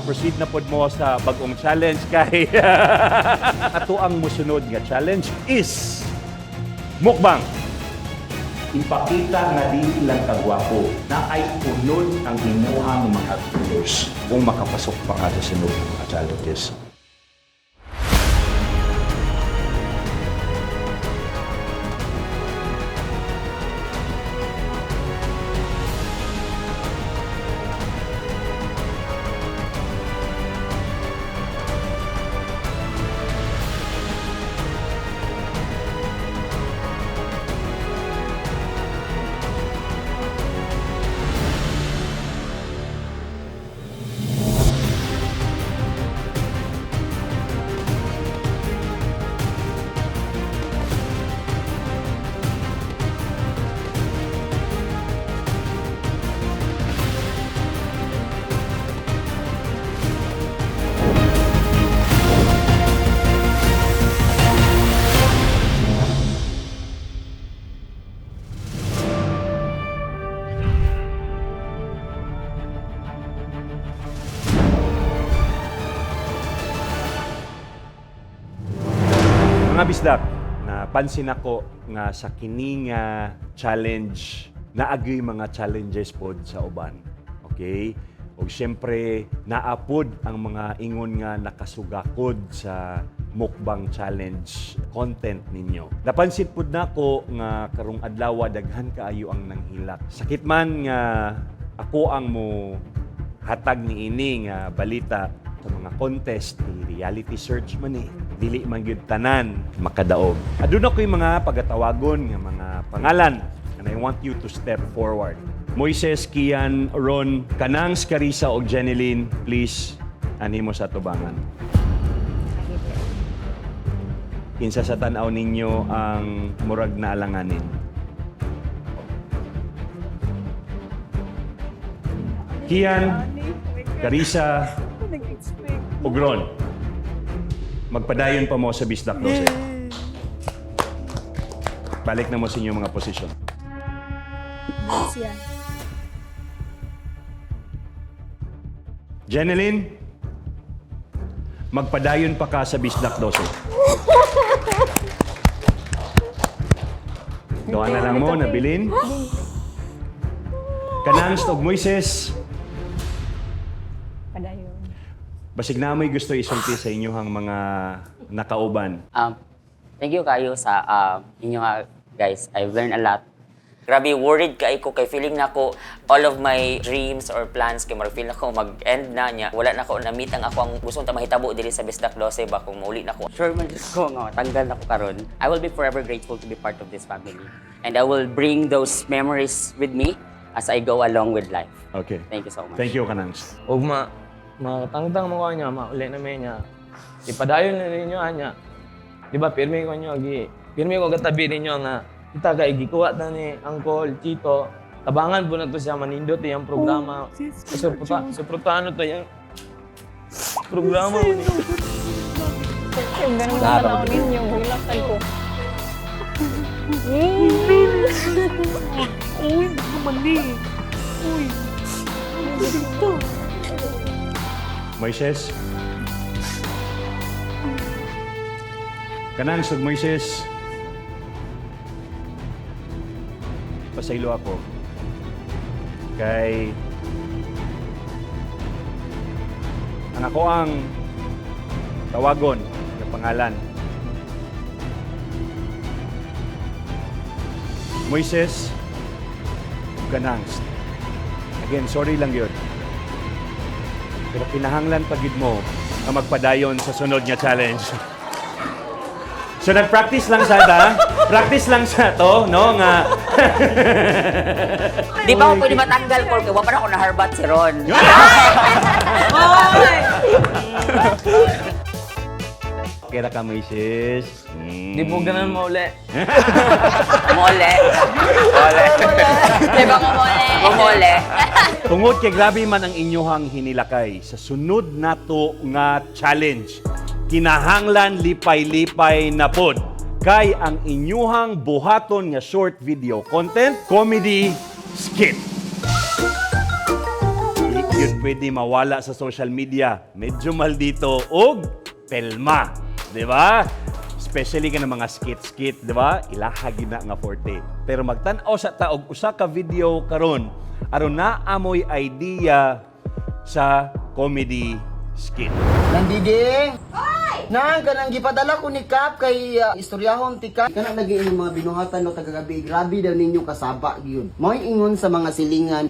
Mag-proceed na pod mo sa bagong challenge kay ato ang musunod nga challenge is mukbang. Ipakita nga dili lang kagwapo na ay unod ang imuhang mga viewers kung makapasok pa ka sa sunod nga mga challenges. Mga bisdak, napansin ako nga sa kini nga challenge, naagyoy mga challenges pod sa uban. Okay? Og siyempre, naapod ang mga ingon nga nakasugakod sa mukbang challenge content ninyo. Napansin pod nako nga karong adlaw daghan kaayo ang nanghilak. Sakit man nga ako ang mo hatag ni ini nga balita sa mga contest ni reality search man eh. Dili man gyud tanan makadaog. Aduna ko'y mga pagatawagon nga mga pangalan and I want you to step forward. Moises, Kian, Ron, Kanang, Carissa og Jeneline, please animo sa tubangan. Kinsa sa tan-aw ninyo ang murag na alanganin? Kian, Carissa, ug Ron. Magpadayon pa mo sa Bisdak 12. Balik na mo sa inyong mga posisyon. Siya. Jeneline, magpadayon pa ka sa Bisdak 12. Doon na lang mo, nabilin. Kanang og Moises, Padayon. Basig na mo'y gusto isulti sa inyong mga nakauban. Thank you kayo sa inyo nga, guys. I've learned a lot. Grabe, worried kay ko kay feeling nako all of my dreams or plans kay murag feel nako mag-end na niya. Wala na ko na-meet ang ako ang gusto ta mahitabo diri sa Bisdak 12 ba kung mauli na ko. Sure man jud ko nga tanggal na ko karon. I will be forever grateful to be part of this family. And I will bring those memories with me as I go along with life. Okay. Thank you so much. Thank you, Kanangs. Og ma matangtang mo ko niya, mauli na may niya. Ipadayon na ninyo anya. Di ba pirmi ko niyo gi pirmi ko gatabi ninyo nga kita kay gikuha ta ni Uncle Chito. Tabangan po na to siya manindot iyang programa. Suporta suportahan to iyang programa ni. Ganun na tanaw ninyo. Hilaktan ko. Uy, mali. Uy. Dito. Moises. Kanang ug Moises. Pasaylo ako. Kay ang ako ang tawagon ng pangalan. Moises ug Kanang. Again, sorry lang yun. Pero kinahanglan pagid mo nga magpadayon sa sunod nga challenge. So nag-practice lang sa ta. Practice lang sa to, no? Nga Di ba ako pwede matanggal ko kay wa pa na ako naharbat si Ron. Kira ka, Moises. Di po ganun mauli. Mole. Mole. Di ba mole? Mole. Tungod kay grabe man ang inyohang hinilakay sa sunod nato nga challenge. Kinahanglan lipay-lipay na pod kay ang inyohang buhaton nga short video content comedy skit. Di gyud pwede mawala sa social media. Medyo maldito og pelma, di ba? Especially ka ng mga skit-skit, di ba? Ilaha gyud na nga forte. Pero magtan-aw sa ta og usa ka video karon aron naa moy idea sa comedy skit. Nandiding! Nang kanang gipadala ko ni Kap kay istoryahon ti Kap. Kanang lagi inyong mga binuhatan no tagagabi, grabe daw ninyo kasaba gyud. Mao'y ingon sa mga silingan.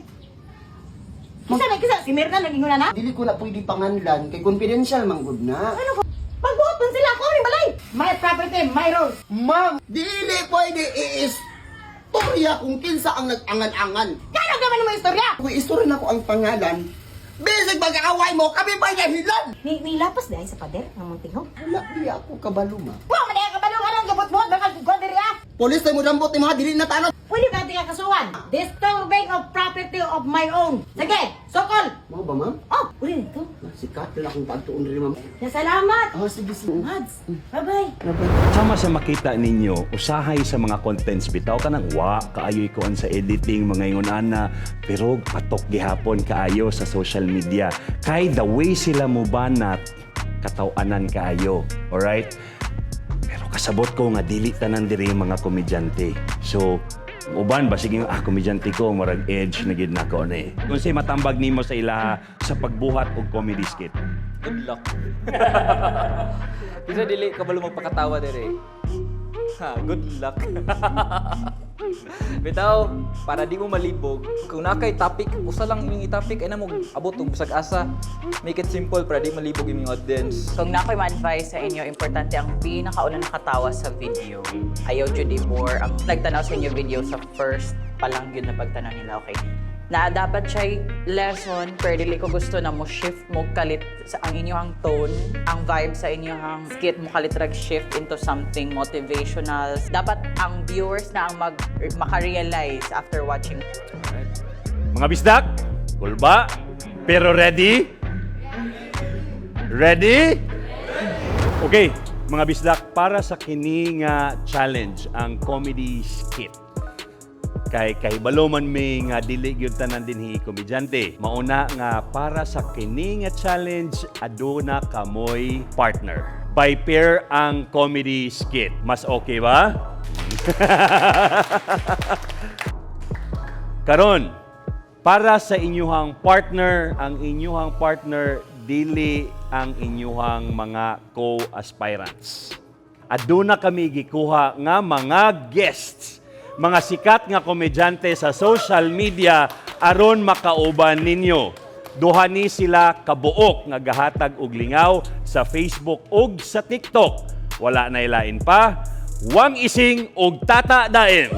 Kisa na kisa, si Mirna nag-ingon na na. Dili ko na pwede panganlan kay confidential man gud na. Ano ko? Pagbuot man sila ako rin balay. My property, my rules. Ma'am, dili pwede iistorya kung kinsa ang nag-angan-angan. Kano gaman mo istorya? Kung istorya na ko ang pangalan, bisig mag-aaway mo, kami pa dahilan. Ni nilapas dahil sa pader ng muntingog. Wala di ako kabalo, ma. Wa man ay kabalo anong gabot-bot baka kuan diri ah. Polis tayo mo dambot ni mga dili na tanod. Pwede ba natin kasuhan? Disturbing of property of my own. Sige, sokol. Mao ba, ma'am? Oh, uli nito. Sikat na akong pagtuon rin, ma'am. Ya, salamat. Ah, sige, sige. Mads, bye-bye. Sama sa makita ninyo, usahay sa mga contents bitaw ka nang wa kaayoy kuan sa editing mga ingon ana, pero patok gihapon kaayo sa social media. Kay the way sila mubanat kataw-anan kaayo. Alright? Pero kasabot ko nga dili tanan diri yung mga komedyante. So, uban ba sige komedyante ko murag edge na gid nako ni. Kung say matambag nimo sa ilaha sa pagbuhat og comedy skit. Good luck. Bisa dili kabalo magpakatawa dire. Ha, good luck. Bitaw, para di mo malibog, kung naa kay topic, usa lang inyong i-topic ay na mo abot og bisag asa. Make it simple para di malibog imong audience. Kung na ako'y ma-advise sa inyo, importante ang pinakauna nakatawa sa video. Ayaw jud i-bore. Ang nagtanaw sa inyo video sa first pa lang yun na pagtanaw nila, okay? Na dapat siya'y lesson, pero dili ko gusto na mo shift mo kalit sa ang inyong tone, ang vibe sa inyong skit mo kalit rag shift into something motivational. Dapat ang viewers na ang mag makarealize after watching. Mga bisdak, kulba, pero ready? Ready? Okay, mga bisdak, para sa kini nga challenge, ang comedy skit. Kay kahibalo man mi nga dili gyud tanan dinhi komedyante. Mauna nga para sa kini nga challenge aduna kamoy partner. By pair ang comedy skit. Mas okay ba? Karon, para sa inyuhang partner, ang inyuhang partner dili ang inyuhang mga co-aspirants. Aduna kami gikuha nga mga guests, mga sikat nga komedyante sa social media aron makauban ninyo. Duha ni sila kabuok nga gahatag og lingaw sa Facebook ug sa TikTok. Wala na ilain pa. Wang Ising ug Tata Daem.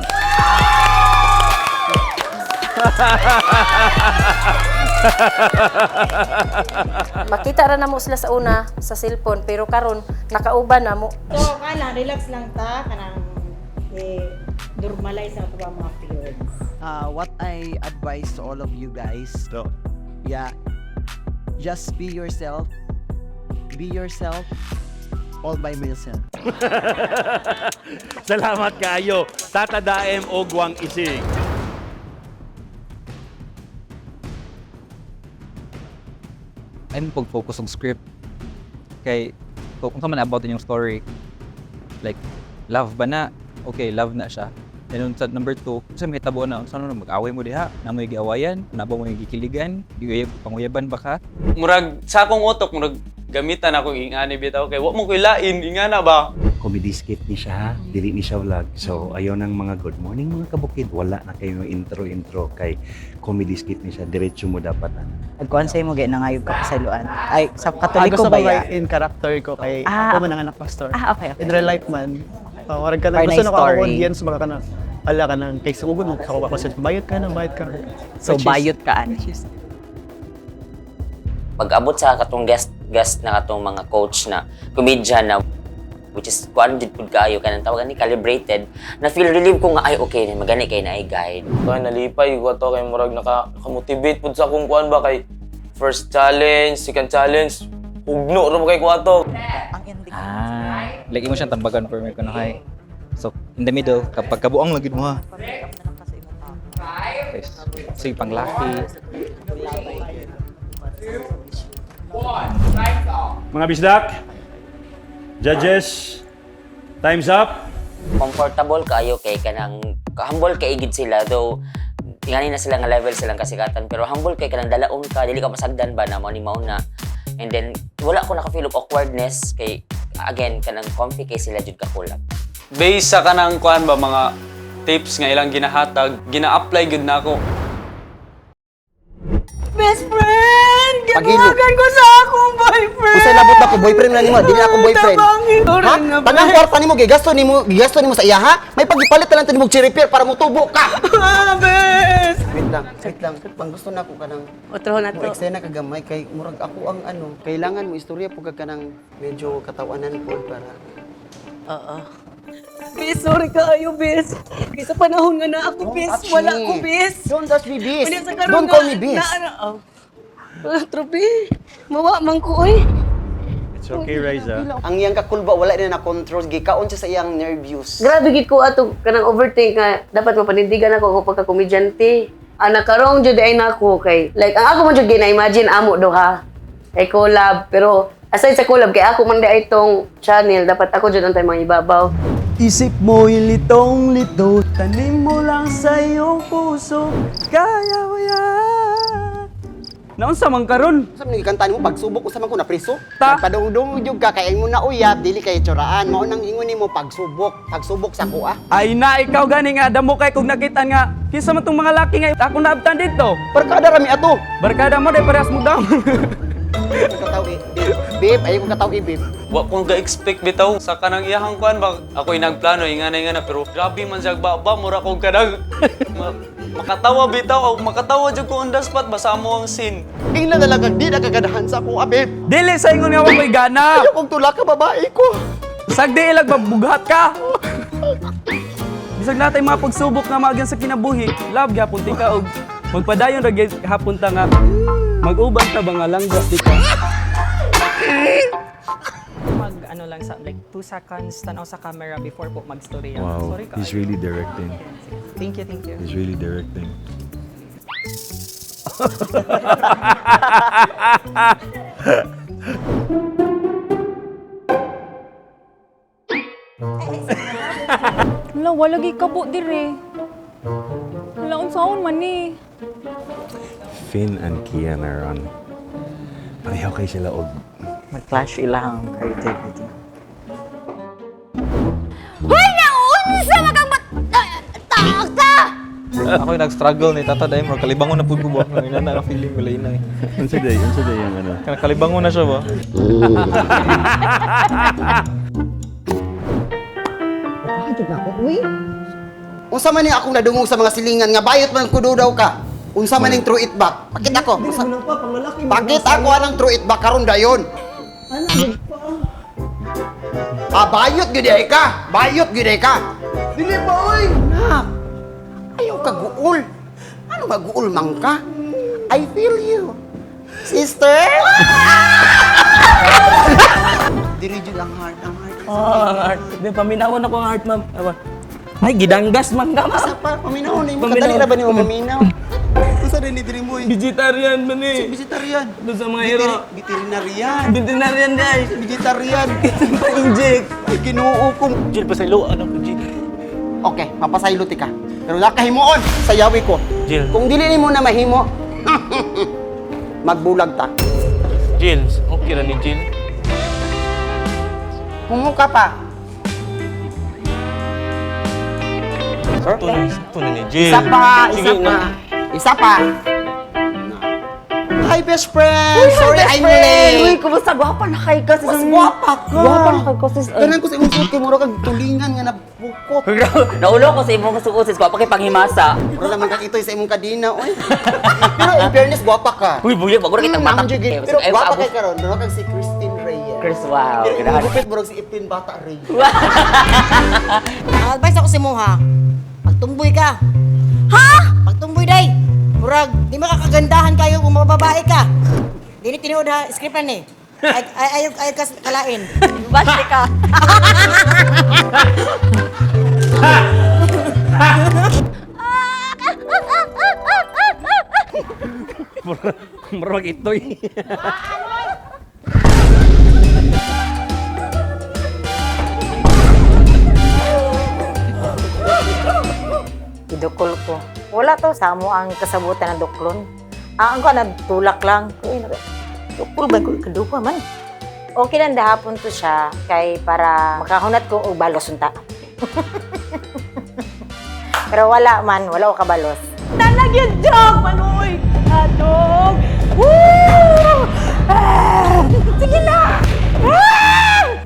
Makita ra na mo sila sa una sa cellphone pero karon nakauban na mo. So, kana, relax lang ta, kanang eh, normalize ang ato mga feelings. What I advise to all of you guys, So, yeah, just be yourself. Be yourself all by myself. Salamat kaayo. Tata Daem og Wang Ising. Ay mo pag-focus og script. Kay kung sa man about inyong story, like love ba na? Okay, love na siya. And sa number two, sa may tabo na, sa ano mag-away mo diha, na mo giawayan, na ba mo gikiligan, giyuyab panguyaban ba ka? Murag sa akong utok, murag gamitan ako ingani bitaw kay wa mo koy lain ingana ba. Comedy skit ni siya, ha? Dili ni siya vlog. So, ayaw ng mga good morning mga kabukid. Wala na kayo intro-intro kay comedy skit ni siya. Diretso mo dapat. Ano. Nagkuhan sa imo gay nangayog ka pasayloan. Ay, sa Katoliko ba ya? in character ko kay Ah, ako man ang anak pastor. Ah, okay, okay. In real life man, warag ka na Or gusto na na ko ako story. audience mga kana. Ala ka nang kay sugod mo ako ako sa bayot ka na bayot ka. So, Which is- bayot ka, ani. Pag-abot sa katong guest guest na katong mga coach na comedian na which is kuan jud pud kaayo kanang tawagan ni calibrated na feel relieved ko nga ay okay magani kay na ay guide. Kaya nalipay ko ato kay murag naka motivate pud sa akong kuan ba kay first challenge, second challenge, ugno ra mo kay ko ato. Ang ending. Ah, like imo siyang tambagan for me kuno kay. So, in the middle, kapag kabuang lagi mo ha. Okay, sige, panglaki. Mga bisdak, judges, time's up. Comfortable kayo kay kanang humble kay gid sila, though ingani na sila nga level silang kasikatan, pero humble kay kanang dalaon ka, dili ka masagdan ba na mao ni mao na. And then wala ko naka-feel of awkwardness kay again kanang comfy kay sila jud ka collab. Based sa kanang kuan ba, mga tips nga ilang ginahatag, gina-apply gud nako. Best friend! Pagilo. Gibuhagan ko sa akong boyfriend! Usay labot na ko boyfriend na nimo, dili na akong boyfriend. Tabangin ko Ha? rin nga, Tanang best. kwarta nimo gigasto nimo sa iya ha? May pagipalit na lang to nimo cherry pear para motubo ka. Ah, best! Wait lang, wait lang. Pang gusto na ko kanang Otro na mo eksena ka gamay kay murag ako ang ano, kailangan mo istorya po ka kanang medyo katawanan po para Oo. Bes, sorry kaayo, bes. Kay sa panahon nga na ako, Don't bes. touch Wala me. ko, bes. Don't touch me, bes. Unya sa karon Don't nga, call me bes. Na, ano, oh. Tropi, mawa man ko, oy. It's okay, Riza. Ang iyang kakulba wala na na-control, gikaon siya sa iyang nervous. Grabe gid ko ato kanang overthink nga dapat mapanindigan ako ako pagka-komedyante. Ana karong jud ay nako kay like ang ako man jud gina-imagine amo duha kay collab, pero aside sa collab kay ako man di ay tong channel, dapat ako jud ang tay mga ibabaw. Isip mo'y litong-lito, tanim mo lang sa iyong puso, kaya mo yan. Naunsa man karon? Sa man gikanta nimo pagsubok usa man ko na preso. Nagpadungdung jud ka kay mo na uyab dili kay tsuraan. Mao nang ingon nimo pagsubok, pagsubok sa kuha. Ay na, ikaw gani nga damo kay kung nakita nga kinsa man tong mga laki nga ako naabtan dito. Barkada rami ato. Barkada mo day parehas mo dam. Kataw eh. Babe, ayaw ko kataw eh, babe. Wa ko ga-expect bitaw sa kanang iyahang kuan ba, ako'y nagplano ingana ingana, pero grabe man siya ba ba mura kog kanang makatawa bitaw o makatawa jud ko on the spot basta amo ang scene. Ingnan na lang kag di nakaganahan sa kuha, babe. Dili sa ingon nga wa ko'y gana. Ayaw kong tula ka babae ko. Sagdi ilag magbughat ka. Bisag natay mga pagsubok nga maagyan sa kinabuhi, love gyapon ti ka og magpadayon ra gyud hapon ta nga mag-uban ta ba nga langga ti ka. Mag ano lang sa like 2 seconds tanaw sa camera before po magstorya. Wow, Sorry ka. he's really directing. Thank you, thank you. He's really directing. Wala, wala gyud kabo dire. Wala, unsaon man ni. Finn and Kian are on. Pareho kay sila og Mag-clash ilang creativity. Hoy, naunsa magang bat... Taak ta! Ako yung nag-struggle ni Tata dahil murag kalibangon na pud ko ba. Nang ina na ang feeling wala ina eh. Unsa day ang ano? Kanang kalibangon na siya ba? Bakit na ako, uy? Unsa man ni akong nadungog sa mga silingan nga bayot man kudo daw ka. Unsa man ning true it back? Pakit ako. Unsa Pakit ako anang true it back karon dayon. Ah, bayot gyud ay ka. Bayot gyud ay ka. Dili ba oy? Nak. Ayaw ka guol. Ano ba guol man ka? I feel you. Sister? Diri jud ang heart, ang heart. Oh, ang heart. Di paminawon ako ang heart, ma'am. Awa. Ay, gidanggas man ka, ma'am. Asa pa, paminaw na imo. Kadali ra ba nimo maminaw? Unsa rin ni diri mo? eh? Vegetarian man eh. Vegetarian. Doon sa mga hero. Veterinarian. Veterinarian guys. Vegetarian. Pa-inject. Ay, ginoo ko. Jill, pasaylo. Ano ko, Jill? Okay, mapasaylo ti ka. Pero nakahimuon sa yawi ko. Jill. Kung dili nimo na mahimo, magbulag ta. Jill, okay ra ni Jill. Humuka pa. Ito na ni Jill. Isa pa, isa Sige pa. na. Isa pa. Hi, best friend! Sorry, best I'm friend! late. Uy, kumusta? Gwapa na kay ka, sis. Mas gwapa ka. Gwapa na kay ka, sis. Ganan ko sa imong suot kay mura kag tulingan nga nabukot. Naulo ko sa imong suot sis ko pa kay panghimasa. Mura naman kang itoy sa imong kadina, oy. Pero in fairness, gwapa ka. Uy, buya bago ra kitang mata. Ang jigil. Pero gwapa kay karon, mura kag si Christine Reyes. Chris, wow. Pero Ganahan. imong gupit murag si Ipin Bata Reyes. Ang advice ako si mo ha, pagtumboy ka. Ha? Pagtumboy day. Murag, di makakagandahan kayo kung mababae ka. Dili tinuod ha, script na ni. Ay ay ayaw ay kas kalain. Bash ka. Murag itoy. Idukol ko. Wala to sa amo ang kasabutan ng duklon. Ang ko nagtulak lang. Uy, dukol ba ko kadupa man. Okay lang dahapon to siya kay para makahunat ko og balos unta. Pero wala man, wala ko kabalos. Talag yung joke, manoy! Adog! Woo! Ah! Sige na! Ah!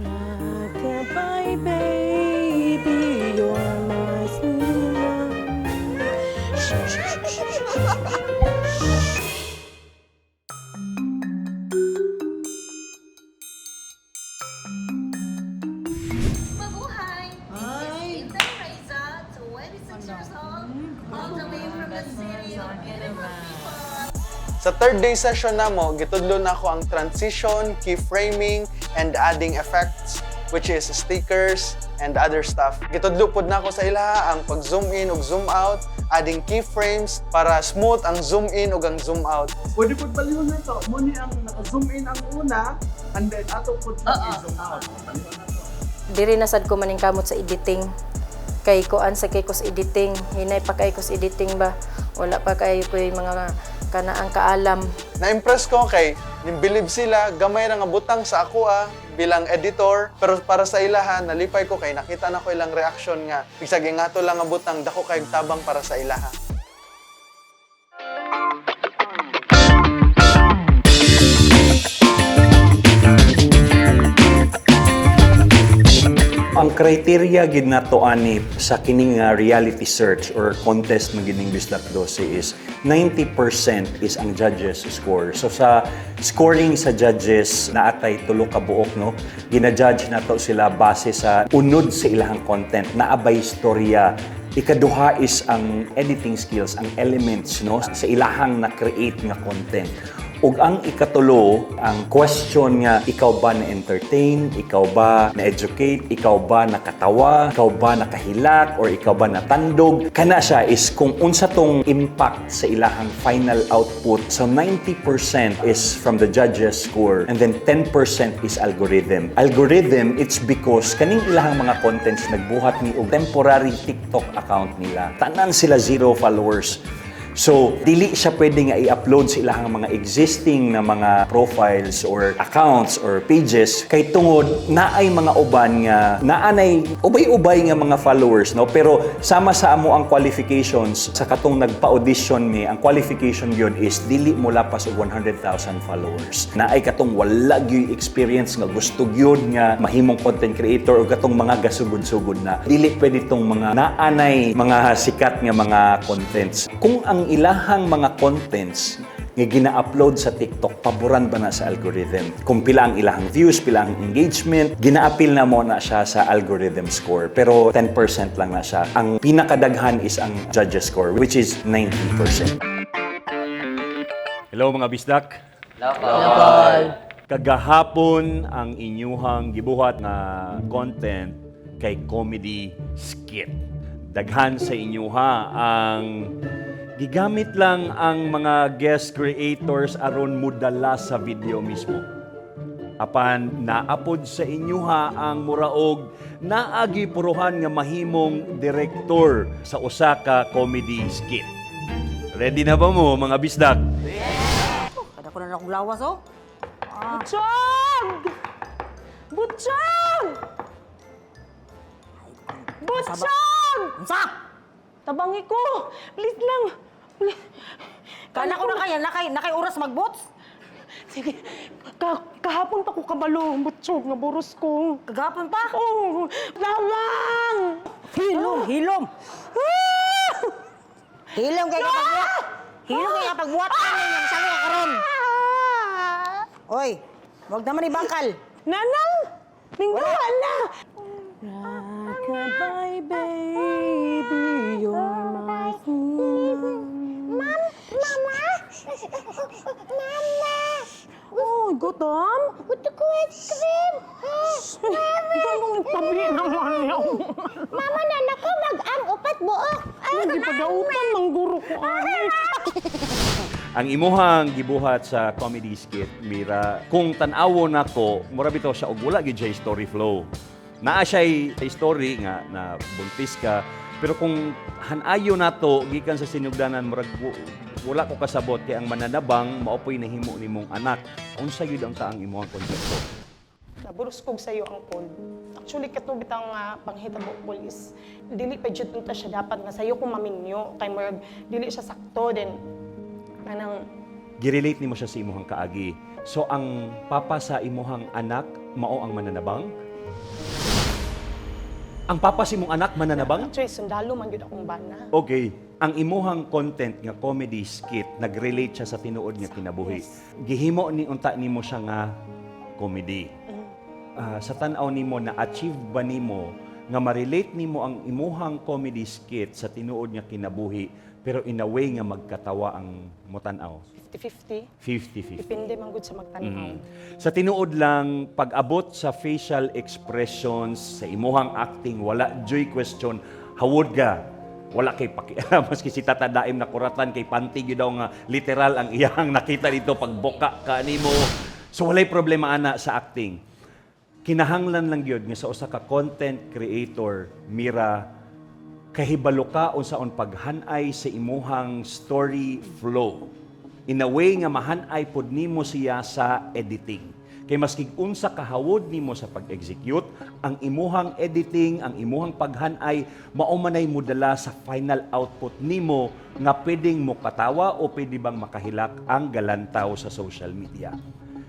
Goodbye, baby, you're my sweet love. Mabuhay! This is Inday Raiza, 26 years old, all the way from the city of beautiful people. Sa third day session namo, gitudlo na ako ang transition, keyframing, and adding effects, which is stickers and other stuff. Gitudlo pod nako sa ilaha ang pag-zoom in ug zoom out, adding keyframes para smooth ang zoom in ug ang zoom out. Pwede po palihon na ito. Muni ang naka-zoom in ang una, and then ato po i-zoom out. Diri na sad ko maningkamot sa editing. Kay kuan sa kay ko sa editing, hinay pa kay ko sa editing ba. Wala pa kayo ko yung mga kanaang kaalam. Na-impress ko kay nimbilib sila, gamay ra nga butang sa ako bilang editor, pero para sa ilaha nalipay ko kay nakita na ko ilang reaction nga bisag ingato lang nga butang dako kay tabang para sa ilaha. Ang criteria gid nato ani sa kining nga reality search or contest man gining Bisdak 12 is 90% is ang judges score. So sa scoring sa judges naatay tulo ka buok, no. Gina-judge nato sila base sa unod sa ilahang content, naabay istorya. Ikaduha is ang editing skills, ang elements, no, sa ilahang na-create nga content. Ug ang ikatulo, ang question nga ikaw ba na-entertain, ikaw ba na-educate, ikaw ba nakatawa, ikaw ba nakahilak, or ikaw ba natandog. Kana siya is kung unsa tong impact sa ilahang final output. So 90% is from the judges score and then 10% is algorithm. Algorithm, it's because kaning ilahang mga contents nagbuhat ni og temporary TikTok account nila. Tanan sila zero followers. So, dili siya pwede nga i-upload sa ilahang mga existing na mga profiles or accounts or pages kay tungod naay mga uban nga naanay ubay-ubay nga mga followers, no, pero sama sa amo ang qualifications sa katong nagpa-audition mi, ang qualification gyud is dili mo lapas og 100,000 followers. Naay katong wala gyud experience nga gusto gyud nga mahimong content creator o katong mga gasugod-sugod na dili pwede tong mga naanay mga sikat nga mga contents. Kung ang ilahang mga contents nga gina-upload sa TikTok, paboran ba na sa algorithm? Kung pila ang ilahang views, pila ang engagement, gina-appeal na mo na siya sa algorithm score. Pero 10% lang na siya. Ang pinakadaghan is ang judges score, which is 90%. Hello mga bisdak. Hello, Paul. Kagahapon ang inyuhang gibuhat na content kay comedy skit. Daghan sa inyuha ang gigamit lang ang mga guest creators aron mudala sa video mismo. Apan naapod sa inyuha ang muraog naagi puruhan nga mahimong direktor sa usa ka comedy skit. Ready na ba mo mga bisdak? Kada ko na akong lawas, oh. Butchog! Butchog! Butchog! Unsa? Tabangi ko! Please lang! Please. Kana ko na kaya, nakay oras magbots. Sige, kahapon pa ko kabalo, butchog, nga boros ko. Kagapon pa? Oo! Lawang! Hilom, hilom. Ah! Hilom kay kapagbuhat. Hilom kay kapagbuhat ka ninyo. Sabi ka karon. Oy, wag naman ibangkal. Nanang! Minggawa na! Rockabye baby, you're my Mom, mama! Mama! Oh, gutom? Gusto ko ice cream! Mama! Tabi naman yaw. Mama, nana ko mag-ang upat buok! Hindi pa dautan, mangguro ko. Ay. Ang imuhang gibuhat sa comedy skit, Mira, kung tan-awon nako, mura bitaw siya og wala gyud siya story flow. Naa siya'y story nga na buntis ka, pero kung hanayo nato gikan sa sinugdanan, murag wala ko kasabot kay ang mananabang mao po'y nahimo nimong anak. Unsa gyud ang taang imuhang konsepto? Naburuskog sa iyo ang call. Actually, kato bitang panghitabo call is dili pa jud unta siya dapat nga sayo kung maminyo kay murag dili siya sakto then kanang Girelate nimo siya sa imuhang kaagi. So ang papa sa imuhang anak mao ang mananabang? Ang papa sa imong anak mananabang? Actually, sundalo man gyud akong bana. Okay. Ang imuhang content nga comedy skit nagrelate siya sa tinuod nga kinabuhi. Gihimo ni unta nimo siya nga comedy. Sa tan-aw nimo, na achieve ba nimo nga ma-relate nimo ang imuhang comedy skit sa tinuod nga kinabuhi pero in a way nga magkatawa ang motan-aw? 50-50. 50-50. Depende man gud sa magtan-aw. Sa tinuod lang, pag-abot sa facial expressions, sa imuhang acting, wala joy question, hawod ka. Wala kay paki maski si Tata Daim na kuratan kay panty gyud daw nga literal ang iyang nakita dito pagboka ka nimo. So walay problema ana sa acting. Kinahanglan lang gyud nga sa usa ka content creator, Mira, kahibalo ka unsaon paghanay sa imuhang story flow. In a way nga mahanay pod nimo siya sa editing. Kay maski unsa kahawod nimo sa pag-execute, ang imuhang editing, ang imuhang paghanay, mao manay modala sa final output nimo nga pwedeng mokatawa o pwede bang makahilak ang galantaw sa social media.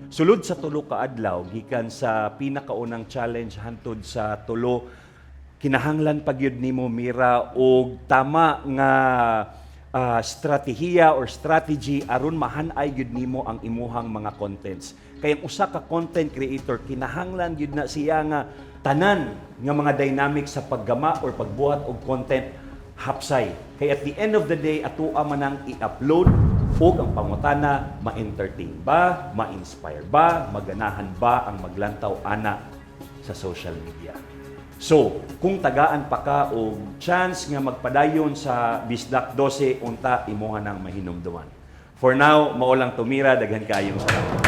Sulod sa 3 ka adlaw gikan sa pinakaunang challenge hantod sa tulo, kinahanglan pa gyud nimo, Mira, og tama nga strategiya or strategy aron mahanay gyud nimo ang imuhang mga contents. Kay ang usa ka content creator, kinahanglan gyud na siya nga tanan nga mga dynamics sa paggama or pagbuhat og content hapsay. Kay at the end of the day, atoa man ang i-upload ug ang pangutana, ma-entertain ba, ma-inspire ba, maganahan ba ang maglantaw ana sa social media. So, kung tagaan pa ka og chance nga magpadayon sa Bisdak 12, unta imuha nang mahinumduman. For now, mao lang to, Mira, daghan kaayong salamat.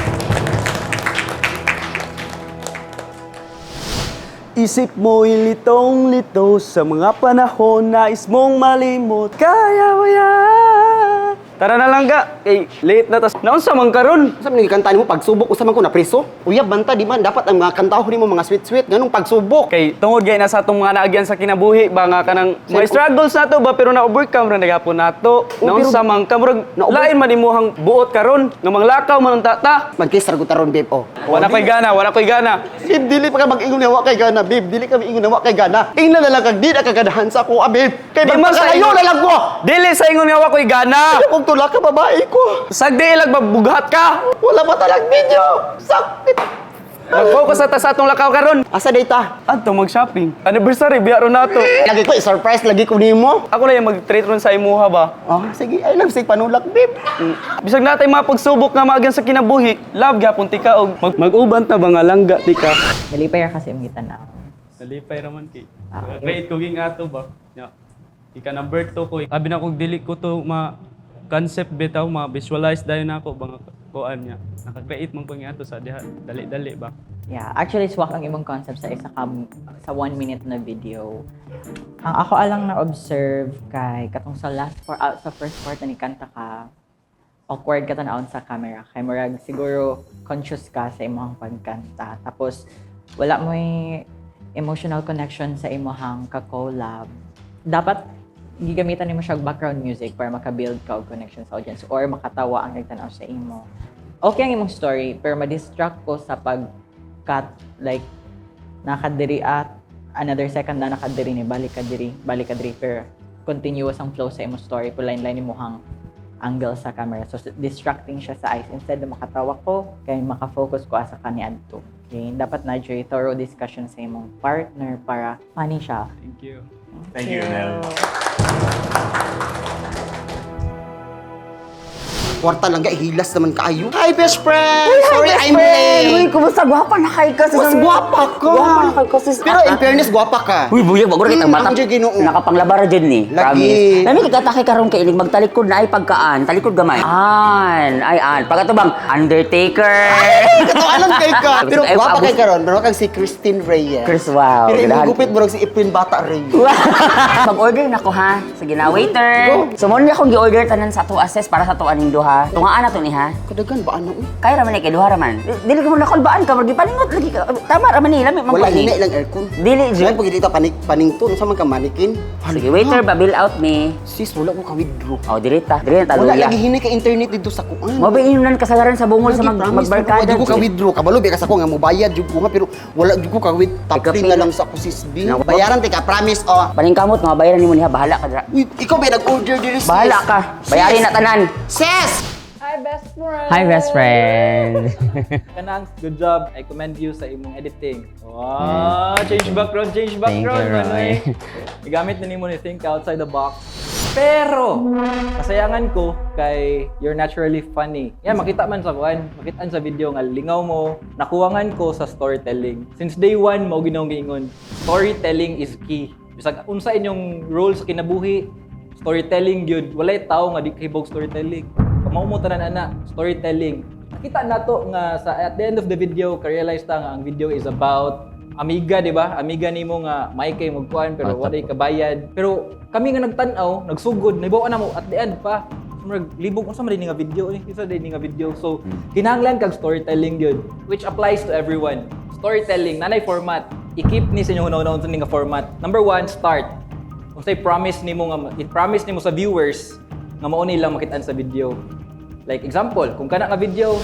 Isip mo'y litong-lito sa mga panahon, nais mong malimot. Kaya mo yan. Tara na lang ga, kay late na tas. Naunsa man karon? Unsa man gikanta nimo pagsubok, usa man ko na preso? Uyab banta di man dapat ang mga kantaho nimo mga sweet-sweet nganong pagsubok. Kay tungod gay na sa atong mga naagyan sa kinabuhi ba nga kanang mga struggles nato ba pero na-overcome ra na gapon nato. Naunsa man ka murag lain man imuhang buot karon nga manglakaw man unta ta. Mag-kiss ra gud taron, babe, oh. Wala koy gana, wala koy gana. Babe, dili pa ka mag-ingon nga wa kay gana, babe. Dili ka mag-ingon nga wa kay gana. Ingnan na lang kag di na kaganahan sa ako, ah, babe. Kay Di man sa magpakalayo ingon- na lang ko. Dili sa ingon nga wa koy gana. Ayaw kong tulak ka, babae ko. Sagdi ilag mabughat ka. Wala pa talag video. Sakit. Mag-focus na ta sa atong lakaw karon. Asa data? Adto mag-shopping. Anniversary biya ron nato. Lagi ko surprise lagi ko nimo. Ako na yung mag-treat ron sa imuha ba. Oh, sige, I love sig panulak, babe. Bisag natay mga pagsubok nga maagyan sa kinabuhi, love gyapon tika og mag-uban ta ba nga langga tika. Nalipay ra kasi imong gitanaw. Nalipay raman kay. Rate ko ging ato ba. Nya. Ika number 2 ko. Abi na kog dili ko to ma concept bitaw ma-visualize dayon nako ba nga kuan niya. Naka-create man ko nga ato sa diha dali-dali ba. Yeah, actually swak ang imong concept sa isa ka sa 1 minute na video. Ang ako alang na observe kay katong sa last for sa first part na ni kanta ka, awkward ka tan-awon sa camera kay murag siguro conscious ka sa imong pagkanta, tapos wala mo'y emotional connection sa imong ka-collab. Dapat gigamitan nimo siya og background music para maka-build ka og connection sa audience or makatawa ang nagtan-aw sa imo. Okay ang imong story pero ma-distract ko sa pag-cut, like nakadiri at another second na nakadiri ni balik ka diri, balik ka diri, pero continuous ang flow sa imong story pero line-line imong angle sa camera, so distracting siya sa eyes. Instead na makatawa ko kay maka-focus ko asa kaniadto. Okay, dapat na joy thorough discussion sa imong partner para funny siya. Thank you. Thank you, Nel. Kwarta lang ga, hilas naman kaayo. Hi, best friend! Uy, hi, Sorry, best I'm friend! late. Uy, kumusta? Gwapa na kay ka. Mas gwapa ka. Gwapa na kay ka, sis. Pero in fairness, gwapa ka. Uy, buyag, bago kita mata. Ang Ginoo. Nakapanglabara dyan ni. Lagi. Promise. Lami kay katake karon kay inig magtalikod na ay pagkaan. Talikod gamay. An, ay an. Pagkato bang Undertaker. Katoanan kay ka. Pero Ay, gwapa abos- kay karon, pero kang si Christine Reyes. Chris, wow. Pero imong Ganahan. gupit murag si Iprin Bata Reyes. Mag-order na ko ha. Sige na, waiter. So mo niya akong gi-order tanan sa ato assess para sa ato aning duha. Tungaan na to ni ha. Kadagan ba ano? Uy? Kaya raman ni kay duha raman. Dili ko mo nakulbaan ka magipaningot lagi ka. Tama raman ni lami man Wala po ni. hinay lang aircon. Dili jud. Dili pag dito panik panington unsa man ka manikin. Sige, waiter ba bill out me. Sis, wala ko ka-withdraw. Oh, dili ta. Dili na Wala taluya. lagi hinay ka internet dito sa kuan. Mo ba inunan kasagaran sa bungol sa Lagi, promise, magbarkada. wala ko ka-withdraw. Kabalo bi ka sa ko nga mobayad jud ko nga pero wala jud ko ka-with top Ikaw, 3 na lang sa ako sis B. Naku. Bayaran tika, promise oh. Paningkamot nga bayaran nimo niya, bahala ka dra. Uy, ikaw ba nag-order diri sis? Bahala ka. Bayarin na tanan. Sis! Hi, best friend! Hi, best friend. Kanang, good job. I commend you sa imong editing. Wow, change Thank you, background, Roy. Manoy. Gigamit na nimo ni think outside the box. Pero, kasayangan ko kay you're naturally funny. Yan, makita man sa kuan, makitaan sa video nga lingaw mo, nakuwangan ko sa storytelling. Since day one, mao ginaong giingon, storytelling is key. Bisag unsa inyong role sa kinabuhi, storytelling gyud. Walay tao nga di kahibog storytelling. Kamao mo tanan ana, storytelling. Nakita nato nga sa at the end of the video, ka-realize ta nga ang video is about amiga, di ba? Amiga nimo nga may kay magkuan pero walay kabayad. Pero kami nga nagtan-aw, nagsugod, nahibaw na mo at the end pa. Murag libog unsa man din nga video ni, unsa din nga video. So kinahanglan kag storytelling gyud which applies to everyone. Storytelling nanay format. I-keep ni sa inyong hunahuna unsa ni nga format. Number one, start. Unsay promise nimo nga i-promise nimo sa viewers nga mao nilang makitaan sa video. Like example, kung kana nga video,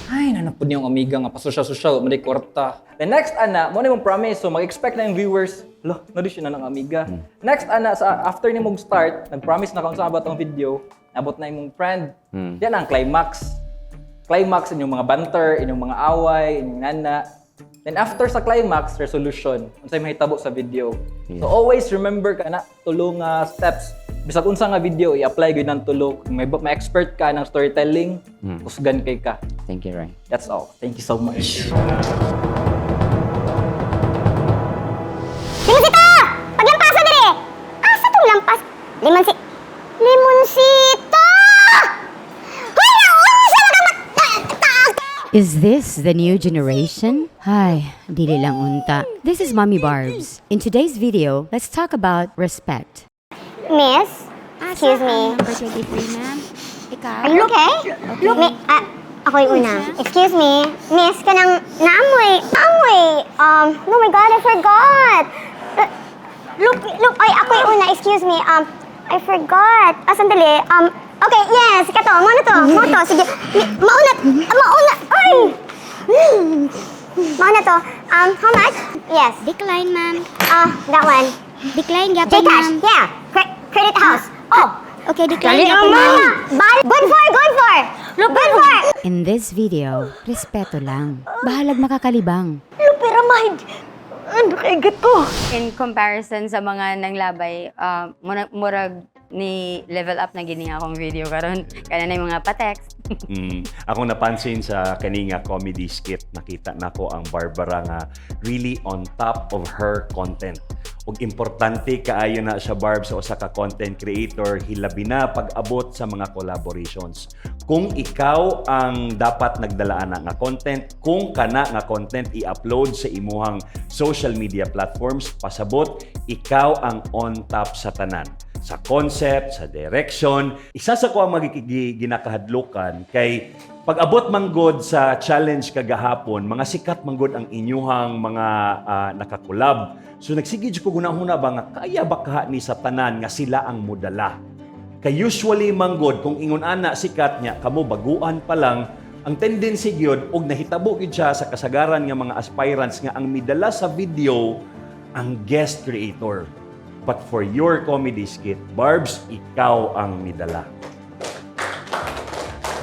ay nanapod niyong amiga nga pasosyal-sosyal, man kwarta. The next ana, mo na imong promise, so mag-expect na yung viewers, lo, na siya na ng amiga. Next ana, sa after nimo start, nag-promise na ka unsa ba tong video, nabot na imong friend. Yan ang climax. Climax inyong mga banter, inyong mga away, inyong nana. Then after sa climax, resolution. Unsay mahitabo sa video. So always remember ka na tulo nga steps. Bisag unsa nga video i-apply gyud ng tulo. Kung may expert ka ng storytelling, kusgan kay ka. Thank you, Roy. That's all. Thank you so much. Limonsita! Paglampaso dire! Asa tong lampas? Limonsita! Hoy, naunsa na ka Is this the new generation? Ay, dili lang unta. This is Mommy Barbs. In today's video, let's talk about respect. Miss, excuse me. Number 23, ma'am. Ikaw? Are you okay? Ah, ako yung una. Excuse me, miss, kanang naamoy, oh my God, I forgot. Look, look, ay, ako yung una, excuse me, I forgot. Ah, sandali, okay, yes, kato, mo na to, mo to, sige, mauna, ah, mauna, ay! Mauna to, how much? Yes. Decline, ma'am. Ah, that one. Decline gyapon, Gcash, ma'am. yeah, credit house. Oh, Okay, decline Dali, gyapon, ma'am. Good for, good for! Good for! In this video, respeto lang. Bahalag makakalibang. Luperamide! Ano kay ko? In comparison sa mga nanglabay, murag ni level up na gini akong video karon. Kaya na yung mga pa-text. Akong napansin sa kani nga comedy skit, nakita nako ang Barbara nga really on top of her content. Ug importante kaayo na siya Barb sa usa ka content creator hilabi na pag-abot sa mga collaborations. Kung ikaw ang dapat nagdalaan na nga content, kung kana nga content i-upload sa imuhang social media platforms, pasabot ikaw ang on top sa tanan sa concept, sa direction. Isa sa ko ang magiging ginakahadlukan kay pag-abot manggod sa challenge kagahapon, mga sikat manggod ang inyuhang mga nakakolab. So nagsige jud ko gunahuna ba nga kaya ba kaha ni sa tanan nga sila ang modala. Kay usually manggod kung ingon ana sikat niya kamo baguan pa lang ang tendency gyud og nahitabo gyud siya sa kasagaran nga mga aspirants nga ang midala sa video ang guest creator. But for your comedy skit, Barbs, ikaw ang midala.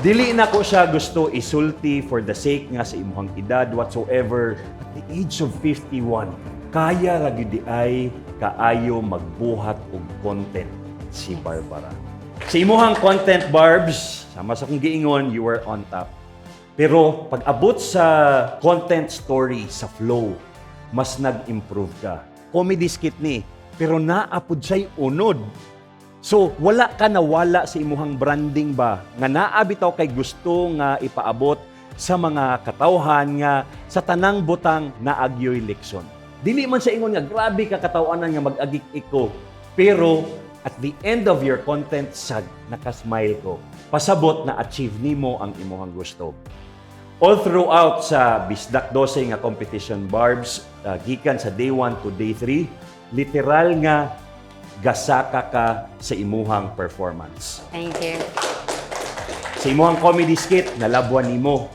Dili na ko siya gusto isulti for the sake nga sa imuhang edad whatsoever. At the age of 51, kaya ra gyud di ay kaayo magbuhat og content si Barbara. Sa imuhang content, Barbs, sama sa kong giingon, you were on top. Pero pag abot sa content story, sa flow, mas nag-improve ka. Comedy skit ni, pero naa pud siya'y unod. So, wala ka nawala sa imuhang branding ba? Nga naa bitaw kay gusto nga ipaabot sa mga katawhan nga sa tanang butang naagyoy leksyon. Dili man sa ingon nga grabe ka katawanan nga mag-agik iko, pero at the end of your content sag nakasmile ko. Pasabot na achieve nimo ang imuhang gusto. All throughout sa Bisdak 12 nga competition, Barbs, gikan sa day 1 to day 3, literal nga gasaka ka sa imuhang performance. Thank you. Sa imuhang comedy skit, nalabwan nimo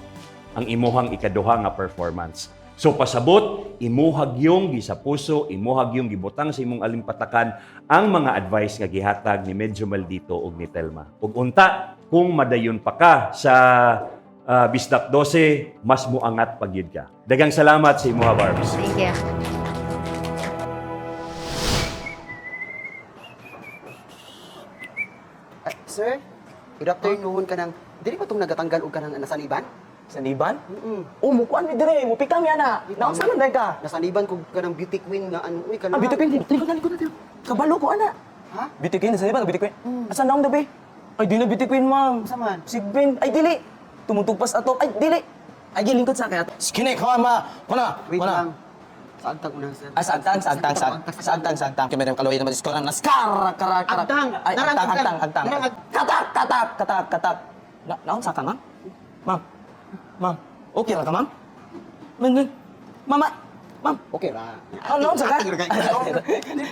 ang imuhang ikaduha nga performance. So pasabot, imuhag yung gisapuso, imuhag yung gibutang sa imong alimpatakan ang mga advice nga gihatag ni Medyo Maldito ug ni Telma. Ug unta, kung madayon pa ka sa Bisdak 12, mas muangat pagyud ka. Daghang salamat sa imuha, Barbs. Thank you. Ay, sir, good afternoon ka nang. Dili ba itong nagatanggal og kanang nasaniban? Saniban? Oh, mukuan mi dire, mupikang yan na. Naunsa man day ka? Nasaniban ko kanang beauty queen nga ano, uy kanang. Ah, beauty queen, likod na, likod na. Kabalo ko ana. Ha? Beauty queen, nasaniban ka beauty queen. Asa naong dabi? Ay, di na beauty queen, ma'am. Asa man? Sigbin. Ay, dili. Tumutugpas ato. Ay, dili. Ay, gilingkod sa akin. Skinny, kama, kuna, Wait kuna. lang. Sa agtang una, sir. Ah, sa agtang, sa agtang, sa agtang, sa agtang, sa agtang. Kaya meron kaloy naman iskoran na skar, kara, kara. Agtang! Ay, Narang agtang, agtang. agtang, agtang. Narang ag- Katak, katak, katak, katak. Na, naunsa ka, ma'am? Ma'am, ma'am, okay ra ka, ma'am? Ma'am, ma'am, mama, ma'am. Okay ra. Ah, naunsa ka?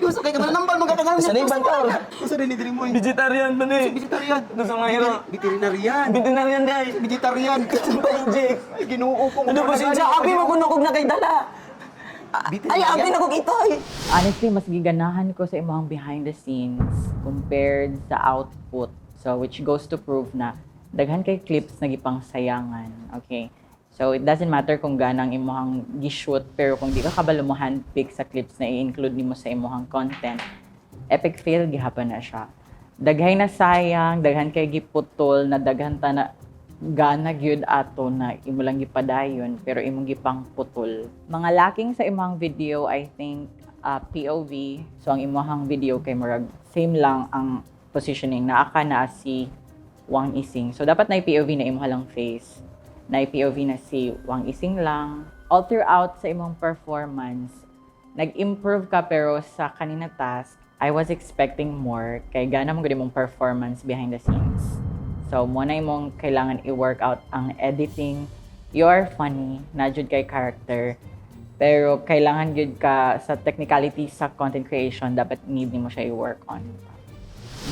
Gusto kay ka nambal mga katangang. Saniban ka. Gusto din diri mo. Vegetarian ba ni? Vegetarian. Ano sa mga hero? Veterinarian. Veterinarian day. Vegetarian. Inject. Ay, Ginoo ko. Ano ba siya? Abi mo kuno kog na kay dala. Ay, abi na kog itoy. Honestly, mas giganahan ko sa imong behind the scenes compared sa output. So, which goes to prove na daghan kay clips na gipangsayangan. Okay? So, it doesn't matter kung ganang imong gi-shoot, pero kung di ka kabalo mo handpick sa clips na i-include nimo sa imong content, epic fail gihapon na siya. Daghay na sayang, daghan kay giputol, na daghan ta na gana gyud ato na imo lang gipadayon pero imong gipangputol. Mga lacking sa imong video, I think POV. So ang imong video kay murag same lang ang positioning, naa ka na si Wang Ising. So dapat na POV na imo lang face. Na POV na si Wang Ising lang. All throughout sa imong performance, nag-improve ka pero sa kanina task, I was expecting more kay gana mo gud imong performance behind the scenes. So, mo na imong kailangan i-work out ang editing. You're funny, na jud kay character. Pero kailangan jud ka sa technicality sa content creation, dapat need nimo siya i-work on.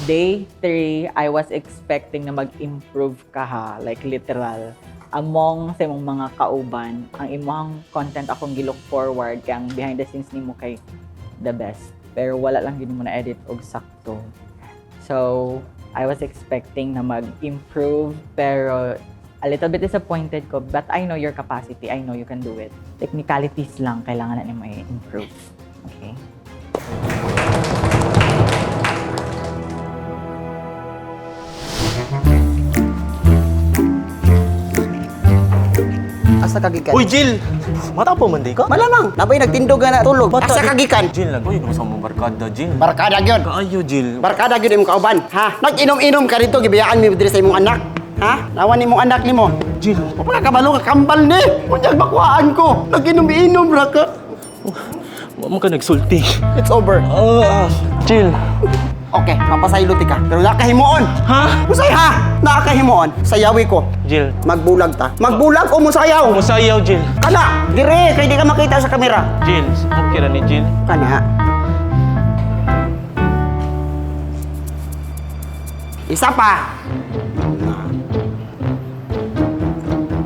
Day 3, I was expecting na mag-improve ka ha, like literal. Among sa imong mga kauban, ang imong content akong gilook forward kay ang behind the scenes nimo kay the best. Pero wala lang gid mo na edit og sakto. So, I was expecting na mag-improve pero a little bit disappointed ko, but I know your capacity. I know you can do it. Technicalities lang kailangan na nimo i-improve. Okay? Asa ka gikan? Uy, Jill! Mata po man di ka? Malamang, nabay nagtindog nga na tulog. Asa ka gikan? Jill, nag-uy, sa mong barkada, Jill. Barkada gyud. Kaayo, Jill. Barkada gyud imong kauban, ha? Nag-inom-inom ka rito, gibiyaan mi diri sa imong anak. Ha? Nawan nimong anak nimo. Jill. Wa pa kabalo ka kambal ni. Unyag makuhaan ko. Nag-inom-inom ra ka. Wa mo ka nagsulti. It's over. Jill. Okay, mapasaylo ti ka. Pero nakahimuon. Ha? Usay ha? Nakahimuon. Sayawi ko. Jill. Magbulag ta. Magbulag o musayaw? Musayaw, Jill. Kana, dire kay di ka makita sa kamera. Jill, okay ra ni Jill. Kana. Isa pa.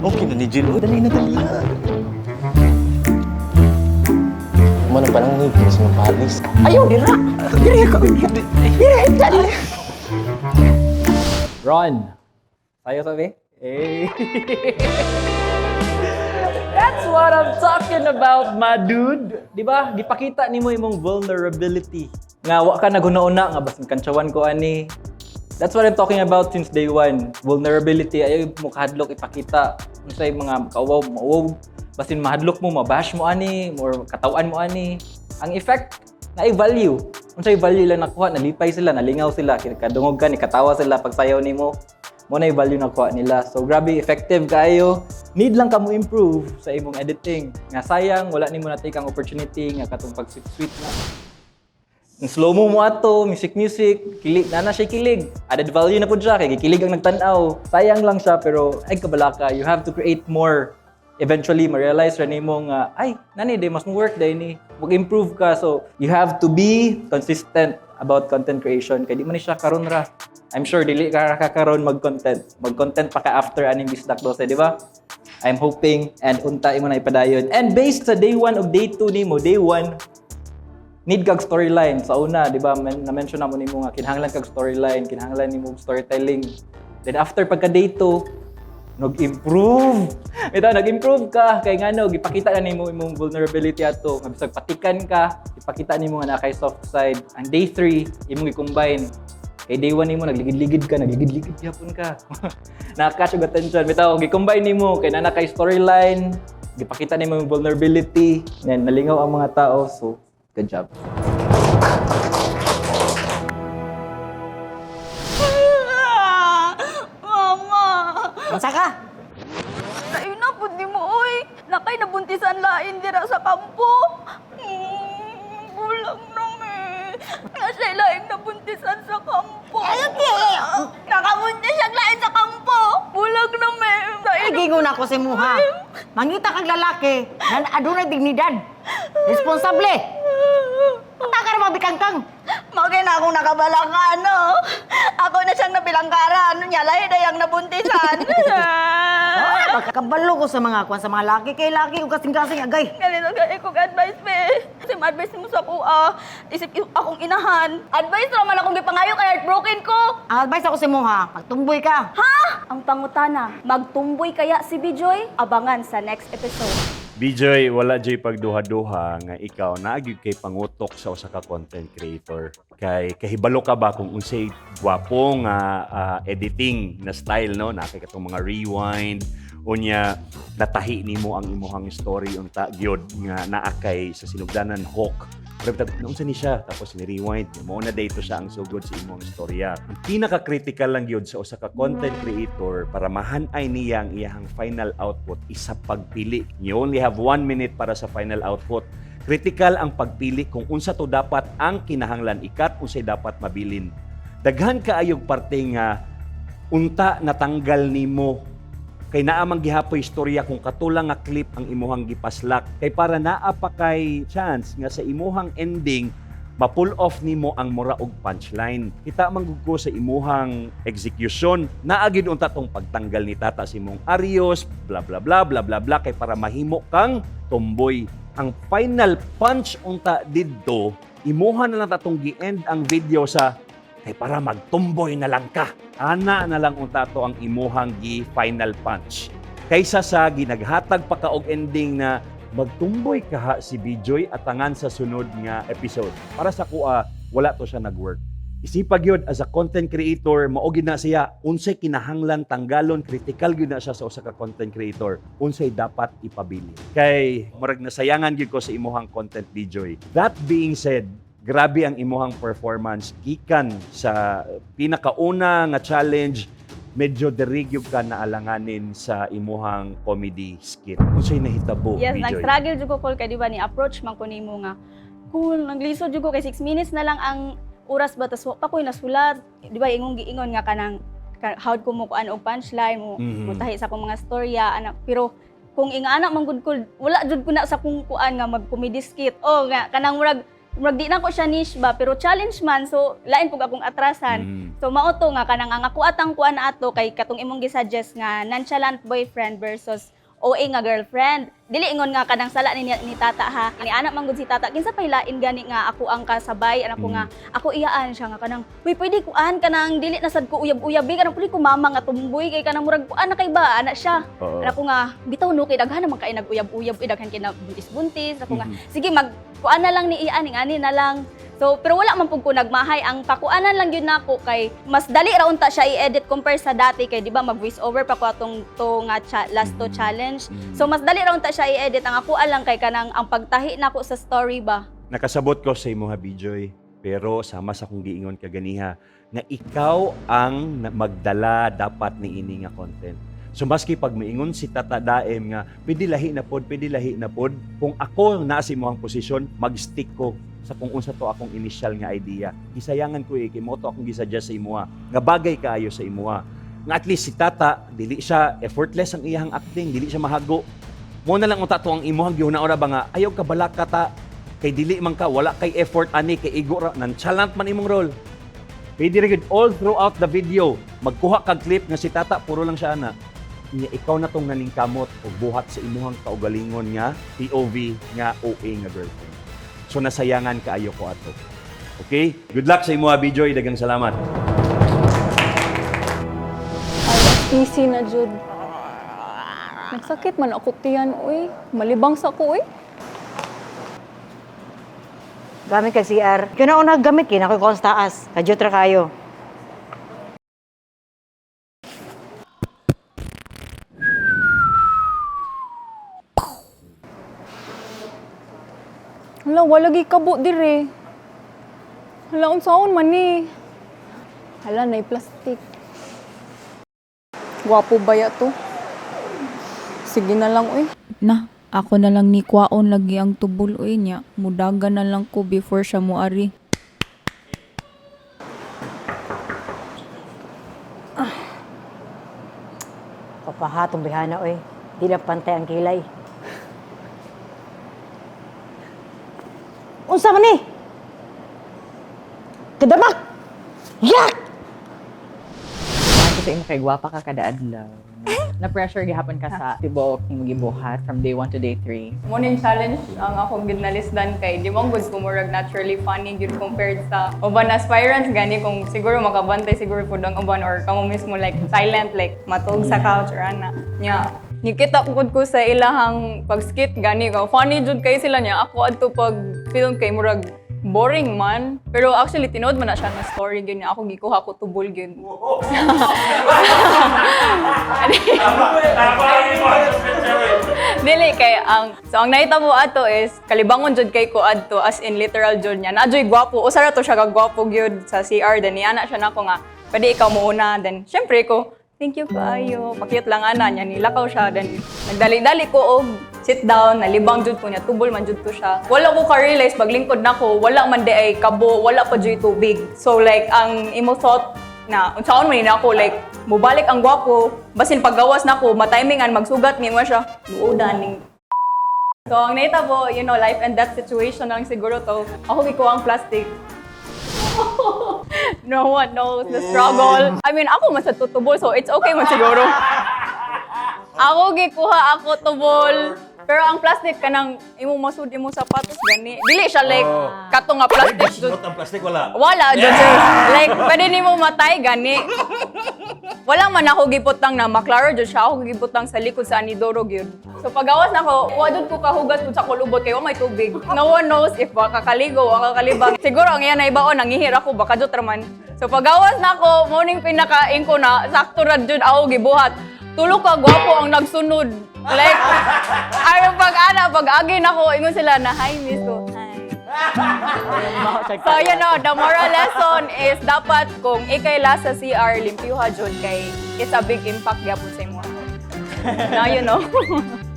Okay na ni Jill. Oh, dali na, dali na. Mana pa lang ni Chris mapalis. Ayaw, dira. Dire ka. Dire, dali. Ron. Sayo sabi? Eh. That's what I'm talking about, my dude. Di ba? Gipakita nimo imong vulnerability. Nga wa ka naghuna-una nga basin kantsawan ko ani. That's what I'm talking about since day one. Vulnerability, ayaw mo kahadlok ipakita. Unsay mga kauwaw, mauwaw, basin mahadlok mo, mabash mo ani, or katawan mo ani. Ang effect, na value. Unsay value lang nakuha, nalipay sila, nalingaw sila, kadungog ka, nikatawa sila pagsayaw nimo. Mao na value nakuha nila. So grabe effective kaayo. Need lang ka mo improve sa imong editing. Nga sayang wala nimo na take ang opportunity nga katong pag sweet na. Ang slow mo mo ato, music music, kilig na na siya kilig. Added value na pud siya kay gikilig ang nagtan-aw. Sayang lang siya, pero ay kabalaka, you have to create more. Eventually ma-realize ra nimo nga, ay, nani day mas mo work day ni. Mag-improve ka, so you have to be consistent about content creation kay di man ni siya karon ra. I'm sure dili ka ra ka karon mag-content. Mag-content pa ka after aning Bisdak 12, di ba? I'm hoping and unta imo na ipadayon. And based sa day 1 ug day 2 nimo, day 1 need kag storyline sa una, di ba? Na-mention na mo nimo nga kinahanglan kag storyline, kinahanglan nimo og storytelling. Then after pagka day 2, nag-improve. Ito, nag-improve ka kay ngano gipakita na nimo imong vulnerability ato nga bisag patikan ka, ipakita nimo nga naa kay soft side. Ang day 3, imong i-combine. Kay day 1 nimo nagligid-ligid ka, nagligid-ligid gyapon ka. Naka-catch og attention. Bitaw gi-combine nimo kay naa kay storyline, gipakita nimo yung vulnerability, then nalingaw ang mga tao. So, good job. Mama! Unsa ka? Sayo na pud nimo oy. Nakay nabuntisan lain dira sa kampo. Bulang na mi. Nga siya laing nabuntisan sa kampo. Nakabuntis siya lain sa kampo. Bulag na mi. Ay, gingon ako sa imuha. Mangita kag lalaki na adunay dignidad. Responsable. Unta ka ra mabikangkang. Mao kay na akong nakabalaka, no? Ako na siyang nabilangkara. Ano niya, lahi na yung nabuntisan. Ah, kabalo ko sa mga kwan sa mga laki kay laki ug kasing-kasing agay. Ganito gani kong advice, be. Kasi ma-advice mo sa ako, isip akong inahan. Advice raman akong gipangayo kay heartbroken ko. Ang advice ako sa imuha, magtumboy ka. Ha? Ang pangutana, magtumboy kaya si Bijoy? Abangan sa next episode. Bijoy, wala joy pagduha-duha nga ikaw naagig kay pangutok sa usa ka content creator. Kay kahibalo ka ba kung unsay gwapo nga editing na style, no? Na kay katong mga rewind, unya natahi nimo ang imuhang story unta gyud nga naa kay sa sinugdanan hook. Pero bitag unsa ni siya, tapos ni rewind mo na dito siya ang sugod sa imong istorya. Ang pinaka-critical lang gyud sa usa ka content creator para mahanay niya ang iyahang final output is sa pagpili. You only have 1 minute para sa final output. Critical ang pagpili kung unsa to dapat ang kinahanglan i-cut, unsay dapat mabilin. Daghan kaayog parte nga unta natanggal nimo kay naa man gihapoy istorya kung katulang nga clip ang imuhang gipaslak, kay para naa pa kay chance nga sa imuhang ending ma-pull off nimo ang mura og punchline. Kita man gud ko sa imuhang execution, naa gid unta tong pagtanggal ni Tata sa imong arios, bla bla bla bla bla bla, kay para mahimo kang tomboy. Ang final punch unta didto, imuha na lang tatong gi-end ang video sa "kay para magtumboy na lang ka". Ana na lang unta to ang imuhang gi final punch. Kaysa sa ginaghatag pa ka og ending na "magtumboy kaha si Bijoy, atangan sa sunod nga episode". Para sa kuha, wala to siya nag-work. Isipag yun, as a content creator, mao gyud na siya, unsay kinahanglan tanggalon, critical gyud na siya sa usa ka content creator, unsay dapat ipabili. Kay murag nasayangan gyud ko sa imuhang content, Bijoy. That being said, grabe ang imuhang performance gikan sa pinakauna nga challenge, medyo diri gyud ka naalanganin sa imuhang comedy skit. Unsay nahitabo, Yes, Bijoy? nag-struggle jud ko, Kol, kay di ba ni approach man ko nimo nga cool, naglisod jud ko kay 6 minutes na lang ang oras ba, tas wa pa ko'y nasulat. Di ba ingong giingon nga kanang how ko mo kuan og punchline mo, mo tahi sa akong mga storya anak, pero kung ingana man gud ko, wala jud ko na sa kung kuan nga mag comedy skit. Oh, nga kanang murag di na ko siya niche ba, pero challenge man, so lain pug akong atrasan. So mao to nga kanang ang ako atang kuan ato kay katong imong gisuggest nga nonchalant boyfriend versus OA nga girlfriend. Dili ingon nga kanang sala ni Tata ha. Ni anak man gud si Tata, kinsa pay lain gani nga ako ang kasabay, anak ko nga ako iyaan siya nga kanang, "Uy, pwede kuan kanang dili na sad ko uyab-uyab eh, kanang pwede ko mama nga tumboy kay kanang murag kuan na kay ba ana siya." Anak ko nga bitaw no kay daghan naman kay nag-uyab-uyab, eh, daghan kay na buntis-buntis. Ako nga sige mag kuan na lang ni iyaan ing ani na lang. So, pero wala man pud ko nagmahay, ang pakuanan lang yun nako kay mas dali ra unta siya i-edit compare sa dati kay di ba mag voice over pa ko atong to nga last to challenge. So mas dali ra unta siya i-edit, ang ako lang kay kanang ang pagtahi nako sa story ba. Nakasabot ko sa imo ha, Bijoy, pero sama sa kong giingon kaganiha nga ikaw ang magdala dapat ni ini nga content. So maski pag miingon si Tata Daem nga pwede lahi na pod, pwede lahi na pod, kung ako naa sa imong posisyon, mag-stick ko sa kung unsa to akong initial nga idea. Gisayangan ko eh, kay mo to akong gisuggest sa imuha nga bagay kaayo sa imuha. Nga at least si Tata dili siya effortless ang iyang acting, dili siya mahago. Mo na lang unta to ang imuhang gihuna-una ba nga ayaw ka balaka ta kay dili man ka, wala kay effort ani, kay igo ra, nonchalant man imong role. Pwede ra gyud all throughout the video magkuha kag clip nga si Tata puro lang siya ana. Nya ikaw na tong naningkamot og buhat sa imuhang kaugalingon nga POV nga OA nga girlfriend. So nasayangan kaayo ko ato. Okay? Good luck sa imuha, Bijoy. Daghang salamat. Easy na jud. Nagsakit man ako tiyan, uy. Malibang sa ko, uy. Gamit kag CR. Kaya na una gamit kay na ko sa taas. Kadyot ra kayo. Hala, wala gi kabo dire. Hala, unsaon man ni? Hala, nay plastic. Gwapo ba ya to? Sige na lang, uy. Na, ako na lang ni kwaon lagi ang tubol uy niya. Mudaga na lang ko before siya muari. Papahatong bihana oy. Di lang pantay ang kilay. Unsa man ni? Kadamak! Yak! Ako sa imo kay gwapa ka kada adlaw. Na-pressure gihapon ka sa tibuok nimo gibuhat from day 1 to day 3. Mo ning challenge ang akong ginalisdan kay di man gud ko murag naturally funny gyud compared sa uban aspirants gani kung siguro makabantay siguro pud ang uban or kamo mismo like silent like matug sa couch or ana. Nya nikita pud ko sa ilahang pag-skit gani ko funny jud kay sila niya ako adto pag film kay murag boring man. Pero actually tinuod man na siya na story gyud niya ako gikuha ko tubol gyud. Dili kay ang so ang nahitabo ato is kalibangon jud kay ko adto as in literal jud niya. Na joy gwapo, usa ra to siya ka gwapo gyud sa CR then niana siya nako nga pwede ikaw muuna, then syempre ko thank you kaayo. Pakiyot lang ana niya nilakaw siya then nagdali-dali ko og sit down, nalibang jud ko niya, tubol man jud to siya. Wala ko ka-realize paglingkod nako, wala man di ay kabo, wala pa jud tubig. So like ang imo thought na unsaon man ni nako like mubalik ang gwapo basin paggawas nako matimingan magsugat nimo siya luodan ning. So ang nahitabo, life and death situation lang siguro to. Ako gikuha ang plastic. No one knows the struggle. I mean, ako man sa tutubol, so it's okay man siguro. Ako gikuha ako tubol. Pero ang plastic kanang imong masud imong sapatos gani. Dili siya like kato nga plastic. Ay, ang plastic wala. Wala jud sir. Like pwede nimo matay gani. Wala man ako giputang na maklaro jud siya, ako giputang sa likod sa anidoro gyud. So pagawas nako, wa jud ko kahugas pud sa kulubot kay wa may tubig. No one knows if wa kakaligo, wa kakalibang. Siguro ang iya na ibaon nangihir ako baka jud raman. So pagawas nako, morning pinakain ko na sakto ra jud ako gibuhat. Tulo ka gwapo ang nagsunod. Like, ay pag ana, pag agi nako, ingon sila na, "Hi miss ko." "Hi." So, the moral lesson is dapat kung ikay last sa CR, limpyuha jud kay it's a big impact gyapon sa imo. Now you know.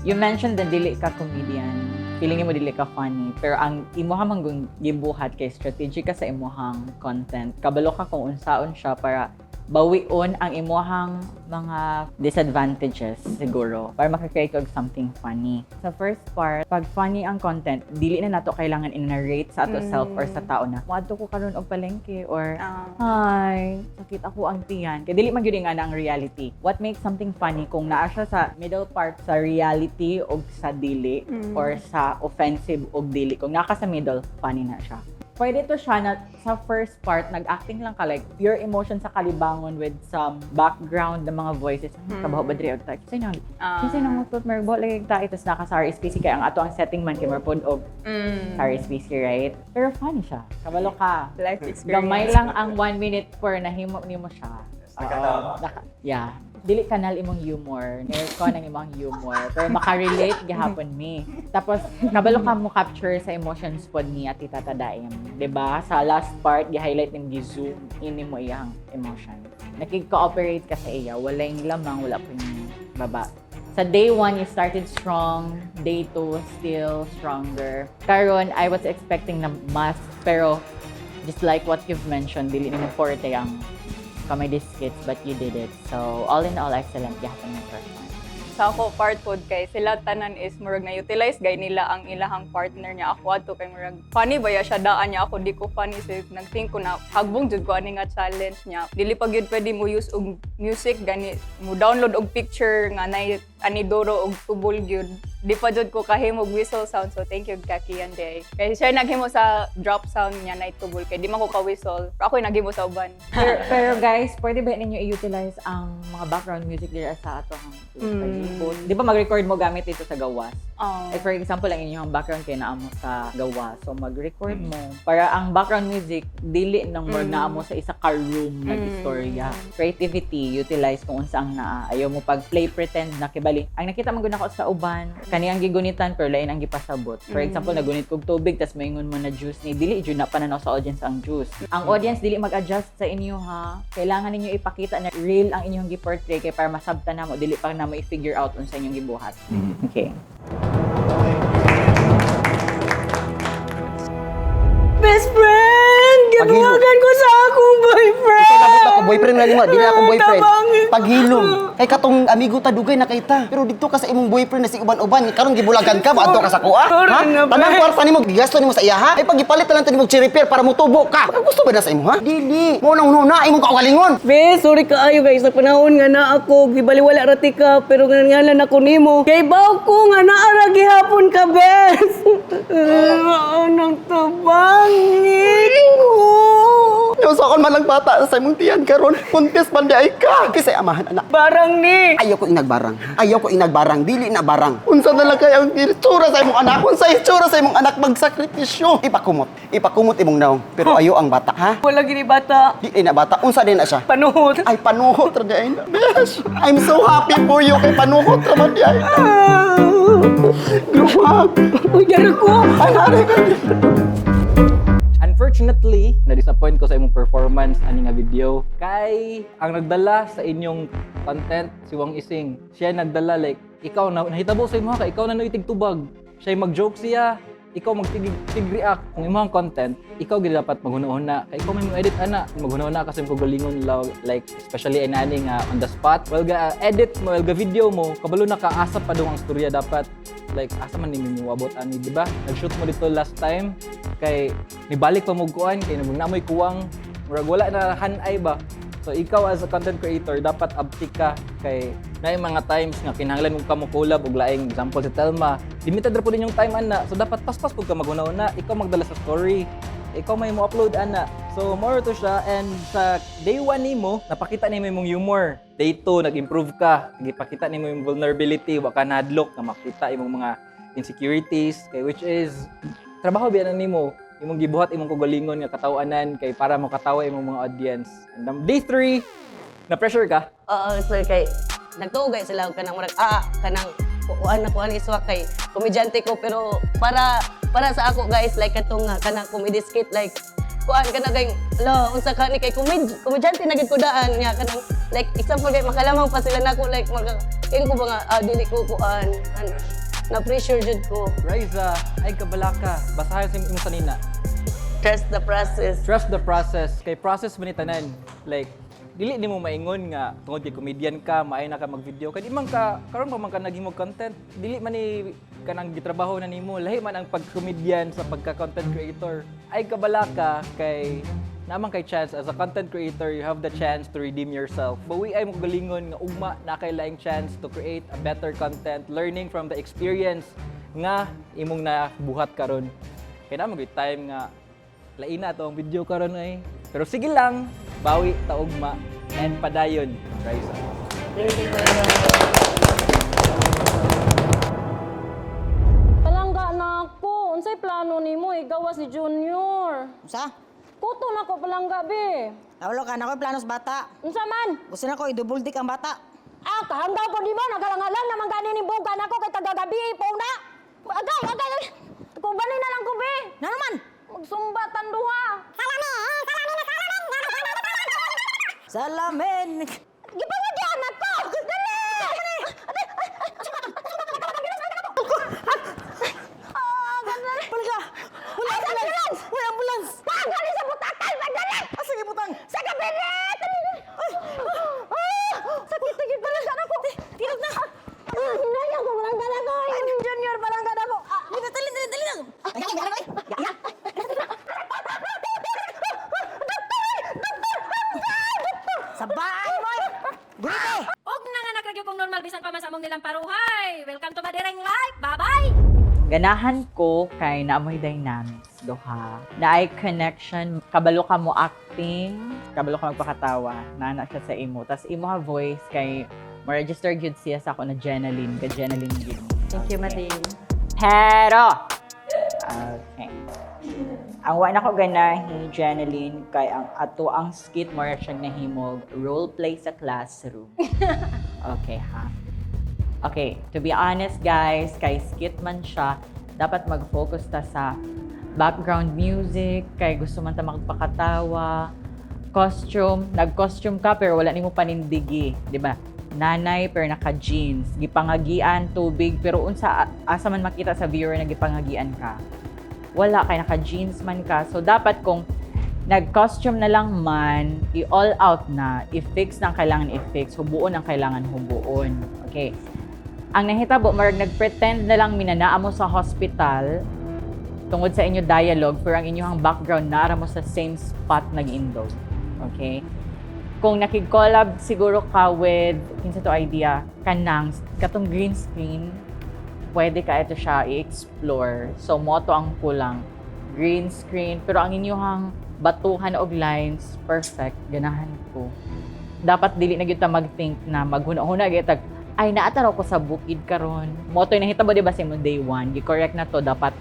You mentioned na dili ka comedian. Feeling mo dili ka funny, pero ang imuha man gibuhat kay strategic ka sa imuhang content. Kabalo ka kung unsaon siya para Bawion ang imuhang mga disadvantages siguro para makakreate og something funny. Sa first part, pag funny ang content, dili na nato kailangan i-narrate sa ato self or sa tao na moadto ko karon og palengke or "Hi, sakit ako ang tiyan." Kay dili man gyud nga na ang reality. What makes something funny kung naa siya sa middle part sa reality og sa dili or sa offensive og dili. Kung naa ka sa middle, funny na siya. Pwede to siya na sa first part, nag-acting lang ka, like pure emotion sa kalibangon with some background ng mga voices. Kabaho ba diri og tayo? Kasi nang, kasi nang mutot merbo lagi tayo, tapos naka sa RSPC kay ang ato ang setting man kay pod og sa RSPC, right? Pero funny siya. Kabalo ka. Life experience. Gamay lang ang 1 minute for nahimo nimo siya. Nakatawa. Yeah. Dili kanal imong humor. Aircon ang imong humor. Pero makarelate gihapon mi. Tapos, kabalo ka mo capture sa emotions pod ni Ate Tata Daim. 'Di ba? Sa last part, gi-highlight nim, gi-zoom in mo iyang emotion. Nakig-cooperate ka sa iya. Wala yung lamang, wala po yung baba. Sa day one, you started strong. Day two, still stronger. Karon, I was expecting na mas, pero just like what you've mentioned, dili nimo forte ang comedy skits, but you did it. So, all in all, excellent gihapon yung performance. Sa ako part pod kay sila tanan is murag na utilize gay nila ang ilahang partner niya. Ako adto kay murag funny ba ya siya daan niya, ako di ko funny, so nagthink ko na hagbong jud ko ani nga challenge niya. Dili pa gyud pwede mo use og music gani, mo download og picture nga nay anidoro og tubol gyud. Di pa jud ko kahimo og whistle sound, so thank you Kaki yan day kay siya naghimo sa drop sound niya nay tubol kay di man ko ka whistle, pero ako yung naghimo sa uban. Pero guys, pwede ba ninyo i-utilize ang mga background music dira sa ato ang Di ba mag-record mo gamit ito sa gawas? Oh. Like for example, ang inyong background kay naa mo sa gawas. So mag-record mo para ang background music dili nang more naa mo sa isa ka room nag-istorya. Creativity, utilize kung unsa ang naa. Ayaw mo pag play pretend na kibali. Ang nakita man gud nako sa uban, kani ang gigunitan pero lain ang gipasabot. For example, nagunit kog tubig tas maingon mo na juice ni, dili jud na pananaw sa audience ang juice. Ang audience dili mag-adjust sa inyo ha. Kailangan ninyo ipakita na real ang inyong gi-portray kay para masabtan namo, dili pa namo i-figure out unsa inyong gibuhat. Okay. Best friend! Gibuhagan ko sa akong boyfriend! Labot ako, boyfriend na nimo, dili akong boyfriend. Tabang. Paghilom. Kay katong amigo ta dugay na kay ta. Pero didto ka sa imong boyfriend na si uban-uban, karon gibulagan ka, moadto ka sa kuha. Ha? Tanang kwarta nimo gigasto nimo sa iya ha? Ay pagipalit na lang to nimo cherry pear para motubo ka. Baka gusto ba na sa imo ha? Dili. Mo nang una imong kaugalingon. Be, sorry kaayo guys. Sa panahon nga na ako, gibaliwala ra ti ka, pero nga ngalan ako nimo. Kay baw ko nga naara gihapon ka, bes. Anong tabangin ko? Yung sa akon man lang bata sa imong tiyan karon, buntis man di ay ka. Kisay amahan anak. Barang ni. Ayaw ko inagbarang. Ayaw ko inagbarang. Dili na barang. Unsa na lang kay ang itsura sa imong anak? Unsa itsura sa imong anak magsakripisyo? Ipakumot. Ipakumot imong naong. Pero ayo ang bata, ha? Wala gini bata. Di na bata. Unsa din na siya? Panuhot. Ay, panuhot ra di ay na. Besh, I'm so happy for you kay panuhot ra man di ay na. Group hug. Uy, dara ko. Ay, nari ka. Unfortunately, na-disappoint ko sa imong performance ani nga video. Kay ang nagdala sa inyong content si Wang Ising. Siya nagdala, like ikaw na nahitabo sa imo ka, ikaw na noitig tubag. Siya mag-joke siya, ikaw magtig tig react. Kung imong content, ikaw gid dapat maghuna-huna. Kay ikaw may mo edit ana, maghuna-huna ka sa imong kagalingon, like especially inani nga on the spot. Well ga edit mo, well ga video mo, kabalo na ka asa pa dong ang storya dapat, like asa man nimo moabot ani, di ba? Nag-shoot mo dito last time kay nibalik pa mo kuan kay nabang namoy kuwang, murag wala na hanay ba. So ikaw as a content creator dapat abtik ka kay naay mga times nga kinahanglan mo ka mo collab og laing, example si Telma, limited ra pud inyong time ana, so dapat paspas pud ka maghuna-huna. Ikaw magdala sa story, ikaw may mo upload ana, so more to siya. And sa day 1 nimo napakita nimo imong humor. Day 2 nag-improve ka, gipakita nimo yung vulnerability, wa ka nahadlok nga makita imong mga insecurities, kay which is trabaho biya na nimo, imong gibuhat imong kagalingon nga katawanan kay para makatawa imong mga audience. And day 3 na pressure ka. Oo, sir, kay nagtuo sila og kanang murag kanang kuan na kuan iswa kay komedyante ko, pero para para sa ako guys, like katong nga kanang comedy skit, like kuan kana kay lo unsa ka ni kay komedyante na gid ko daan nga kanang like example kay makalamang pa sila nako, like maka ko ba nga dili ko kuan ano, na pressure jud ko. Riza, ay kabalaka, basahin sa imong sanina. Trust the process. Trust the process. Kay process man ni tanan. Like, Dili nimo maingon nga tungod kay comedian ka, maayo na ka mag-video. Kay di man ka karon pa man ka naghimog content, dili man ni kanang gitrabaho na nimo. Lahi man ang pag-comedian sa pagka-content creator. Ay kabala ka kay naman kay chance as a content creator, you have the chance to redeem yourself. Bawi ay mo galingon nga ugma na kay laing chance to create a better content, learning from the experience nga imong nabuhat karon. Kay naa man gyud time nga lain na to ang video karon ay. Pero sige lang, bawi ta ugma and padayon, Raisa. Palangga na ako. Unsay plano nimo igawas ni Junior? Unsa? Kuto na ko palangga be. Nawalo ka na ko plano sa bata. Unsa man? Gusto na ko i-double dick ang bata. Ah, kahanggaw po di ba? Nagalangalang naman gani ni bugan ako kay tagagabi po na. Agay, agay, agay. Kubanin na lang ko be. Na naman? Magsumba tanduha. Salamin. Gipangagi anak ko. Dali! Ah, Palangga. Wala ambulance. Wala ambulance. Pagdali sa butakan, pagdali! Asa gibutang? Sa kabinet! Ah! Sakit tigil palangga na ko. Tilog na. Ah, hinayang ko palangga na ko. Junior palangga na ko. Ah, Dali, dali, dali lang. Sabaan mo! Gurite! Og nanganak ra gyud kong normal bisan pa man sa among nilang paruhay. Welcome to Madireng Life. Bye-bye. Ganahan ko kay naamoy dynamics duha. Naay connection, kabalo ka mo acting, kabalo ka magpakatawa, naana siya sa imo. Tas imo ha voice kay mo-register gyud siya sa ako na Jenaline, ka Jenaline gyud. Thank you, Madin. Pero okay. Ang wa na ko ganahi Jenaline kay ang ato ang skit mo siyang nahimog role play sa classroom. Okay ha. Okay, to be honest guys, kay skit man siya, dapat mag-focus ta sa background music, kay gusto man ta magpakatawa, costume, nag-costume ka pero wala nimo panindigi, di ba? Nanay pero naka-jeans, gipangagian tubig pero unsa asa man makita sa viewer na gipangagian ka. Wala kay naka-jeans man ka. So dapat kung nag-costume na lang man, i-all out na, i-fix na ang kailangan i-fix, hubuon ang kailangan hubuon. Okay. Ang nahitabo, marag nag-pretend na lang minanaa mo sa hospital tungod sa inyo dialogue pero ang inyong background naara mo sa same spot nag-indog. Okay? Kung nakig-collab siguro ka with, kinsa to idea, kanang, katong green screen, pwede ka ito siya i-explore. So, moto ang kulang. Green screen, pero ang inyong batuhan og lines, perfect. Ganahan ko. Dapat dili na gyud ta mag-think na maghuna-huna gyud tag, ay naataraw ko sa bukid karon. Moto nahitabo di ba sa imo day 1, gi-correct na to dapat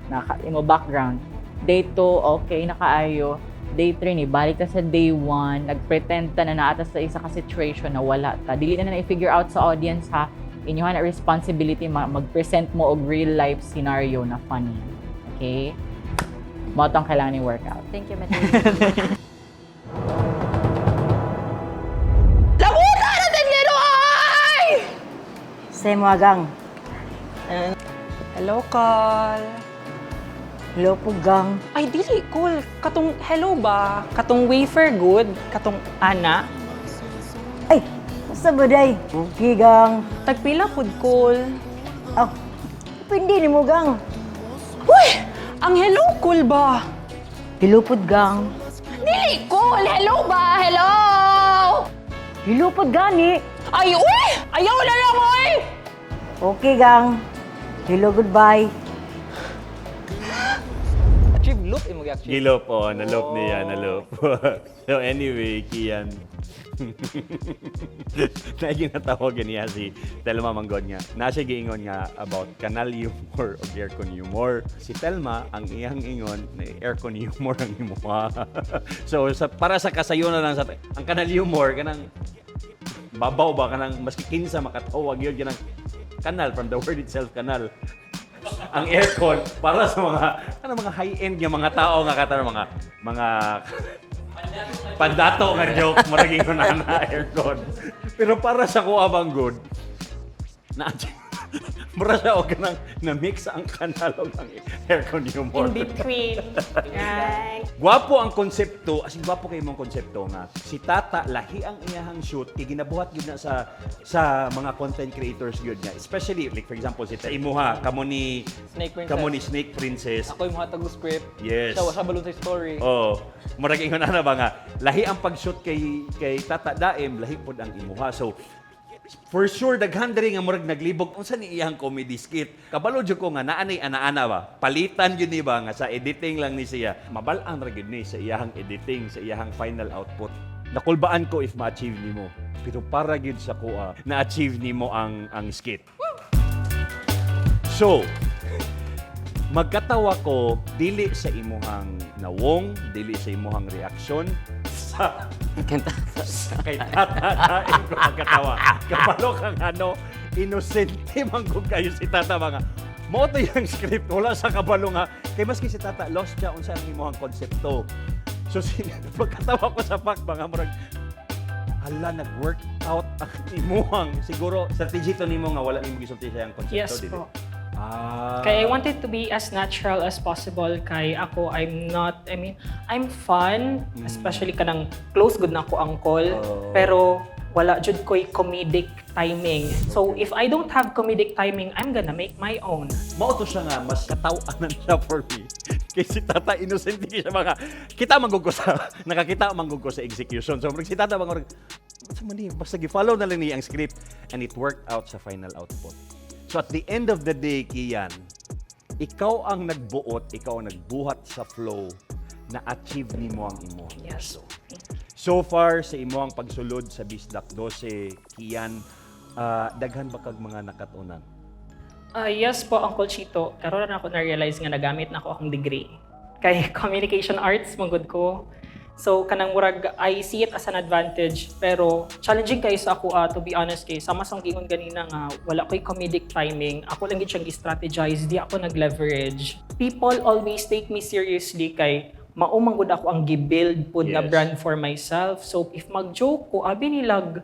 naka imo background. Day 2, okay nakaayo. Day 3 ni balik ta sa day 1, nagpretend ta na naata sa isa ka situation na wala ta. Dili na na i-figure out sa audience ha. Inyo na responsibility mag-present mo og real life scenario na funny. Okay? Mo tong kailangan ni workout. Thank you, Madin. Labuta na tendero ay! Say mo gang. Hello, Col. Hello po gang. Ay, dili, cool. Katong hello ba? Katong wafer good? Katong ana? Ay, basta ba day? Okay gang. Tagpila pud, cool. Oh, pindi ni mo gang. Uy! Ang hello, cool ba? Hello pod gang. Dili, cool. Hello ba? Hello! Hello pod gani. Ay, uy! Ayaw na lang, oy! Okay gang. Hello, goodbye. Achieve loop imo gi-achieve. Gilop, oh, nalop niya, nalop. So anyway, Kian, naginatawagan niya si Telma Manggod nga. Nasa giingon nga about kanal humor o aircon humor. Si Telma, ang iyang ingon, na aircon humor ang imuha. So sa, para sa kasayunan lang sa ang kanal humor kanang babaw ba kanang maski kinsa makatawag yun kanang kanal from the word itself kanal ang aircon para sa mga ano mga high-end nga mga tao nga kataro mga mga pandato nga joke murag ingon na na aircon. Pero para sa kuha bang good na Mura siya og kanang na-mix ang kanal og ang aircon humor. In between. Right. Gwapo ang konsepto, as in gwapo kay imong konsepto nga si Tata lahi ang iyahang shoot kay ginabuhat gyud na sa mga content creators gyud nga. Especially like for example si Imuha kamo ni Snake Princess. Kamo ni Snake Princess. Ako yung hatag og script. Yes. Siya, wa siya balon sa story. Oh, murag ingon ana ba nga lahi ang pag-shoot kay Tata Daim, lahi pod ang imuha. So for sure daghan diri nga murag naglibog unsa ni iyang comedy skit. Kabalo jud ko nga naa nay ana-ana ba. Palitan gyud ni ba nga sa editing lang ni siya. Mabal-an ra gyud ni sa iyahang editing, sa iyahang final output. Nakulbaan ko if ma-achieve nimo. Pero para gyud sa kuha, na-achieve nimo ang skit. So, magkatawa ko dili sa imuhang nawong, dili sa imuhang reaksyon sa kay Tata Daim ko magkatawa. Kabalo kang ano, inosente man kung kayo si Tata mga. Mao to yung script, wala sa kabalo nga. Kay maski si Tata, lost siya unsa ang imuhang konsepto. So, pagkatawa ko sa fact, mga murag, hala, nag-work out ang imuhang. Siguro, strategy to nimo nga wala nimo gisulti siya ang konsepto. Yes dili? po. Ah. Kaya I wanted to be as natural as possible kay ako, I'm not, I mean, I'm fun, especially kanang close good na ako uncle, pero wala jud ko'y comedic timing. So if I don't have comedic timing, I'm gonna make my own. Mao to siya nga, mas katawanan siya for me. Kay si Tata innocent siya mga kita man gud ko sa nakakita man gud ko sa execution. So murag si Tata mga sa man ni basta gi-follow na lang niya ang script and it worked out sa final output. So at the end of the day, Kian, ikaw ang nagbuot, ikaw ang nagbuhat sa flow na achieve nimo ang imong Yes. gusto. So far sa imong pagsulod sa Bisdak 12, Kian, daghan ba kag mga nakatunan? Ah, yes po, Uncle Chito. Karon na ako na-realize nga nagamit na ako akong degree. Kay communication arts, manggod ko. So, kanang murag, I see it as an advantage. Pero, challenging kayo sa ako, to be honest kay sama sa gingon ganina nga, wala ko'y comedic timing. Ako lang gid siyang gi-strategize, di ako nag-leverage. People always take me seriously kay mao man gud ako ang gi-build pud nga brand for myself. So, if mag-joke ko, abi nilag,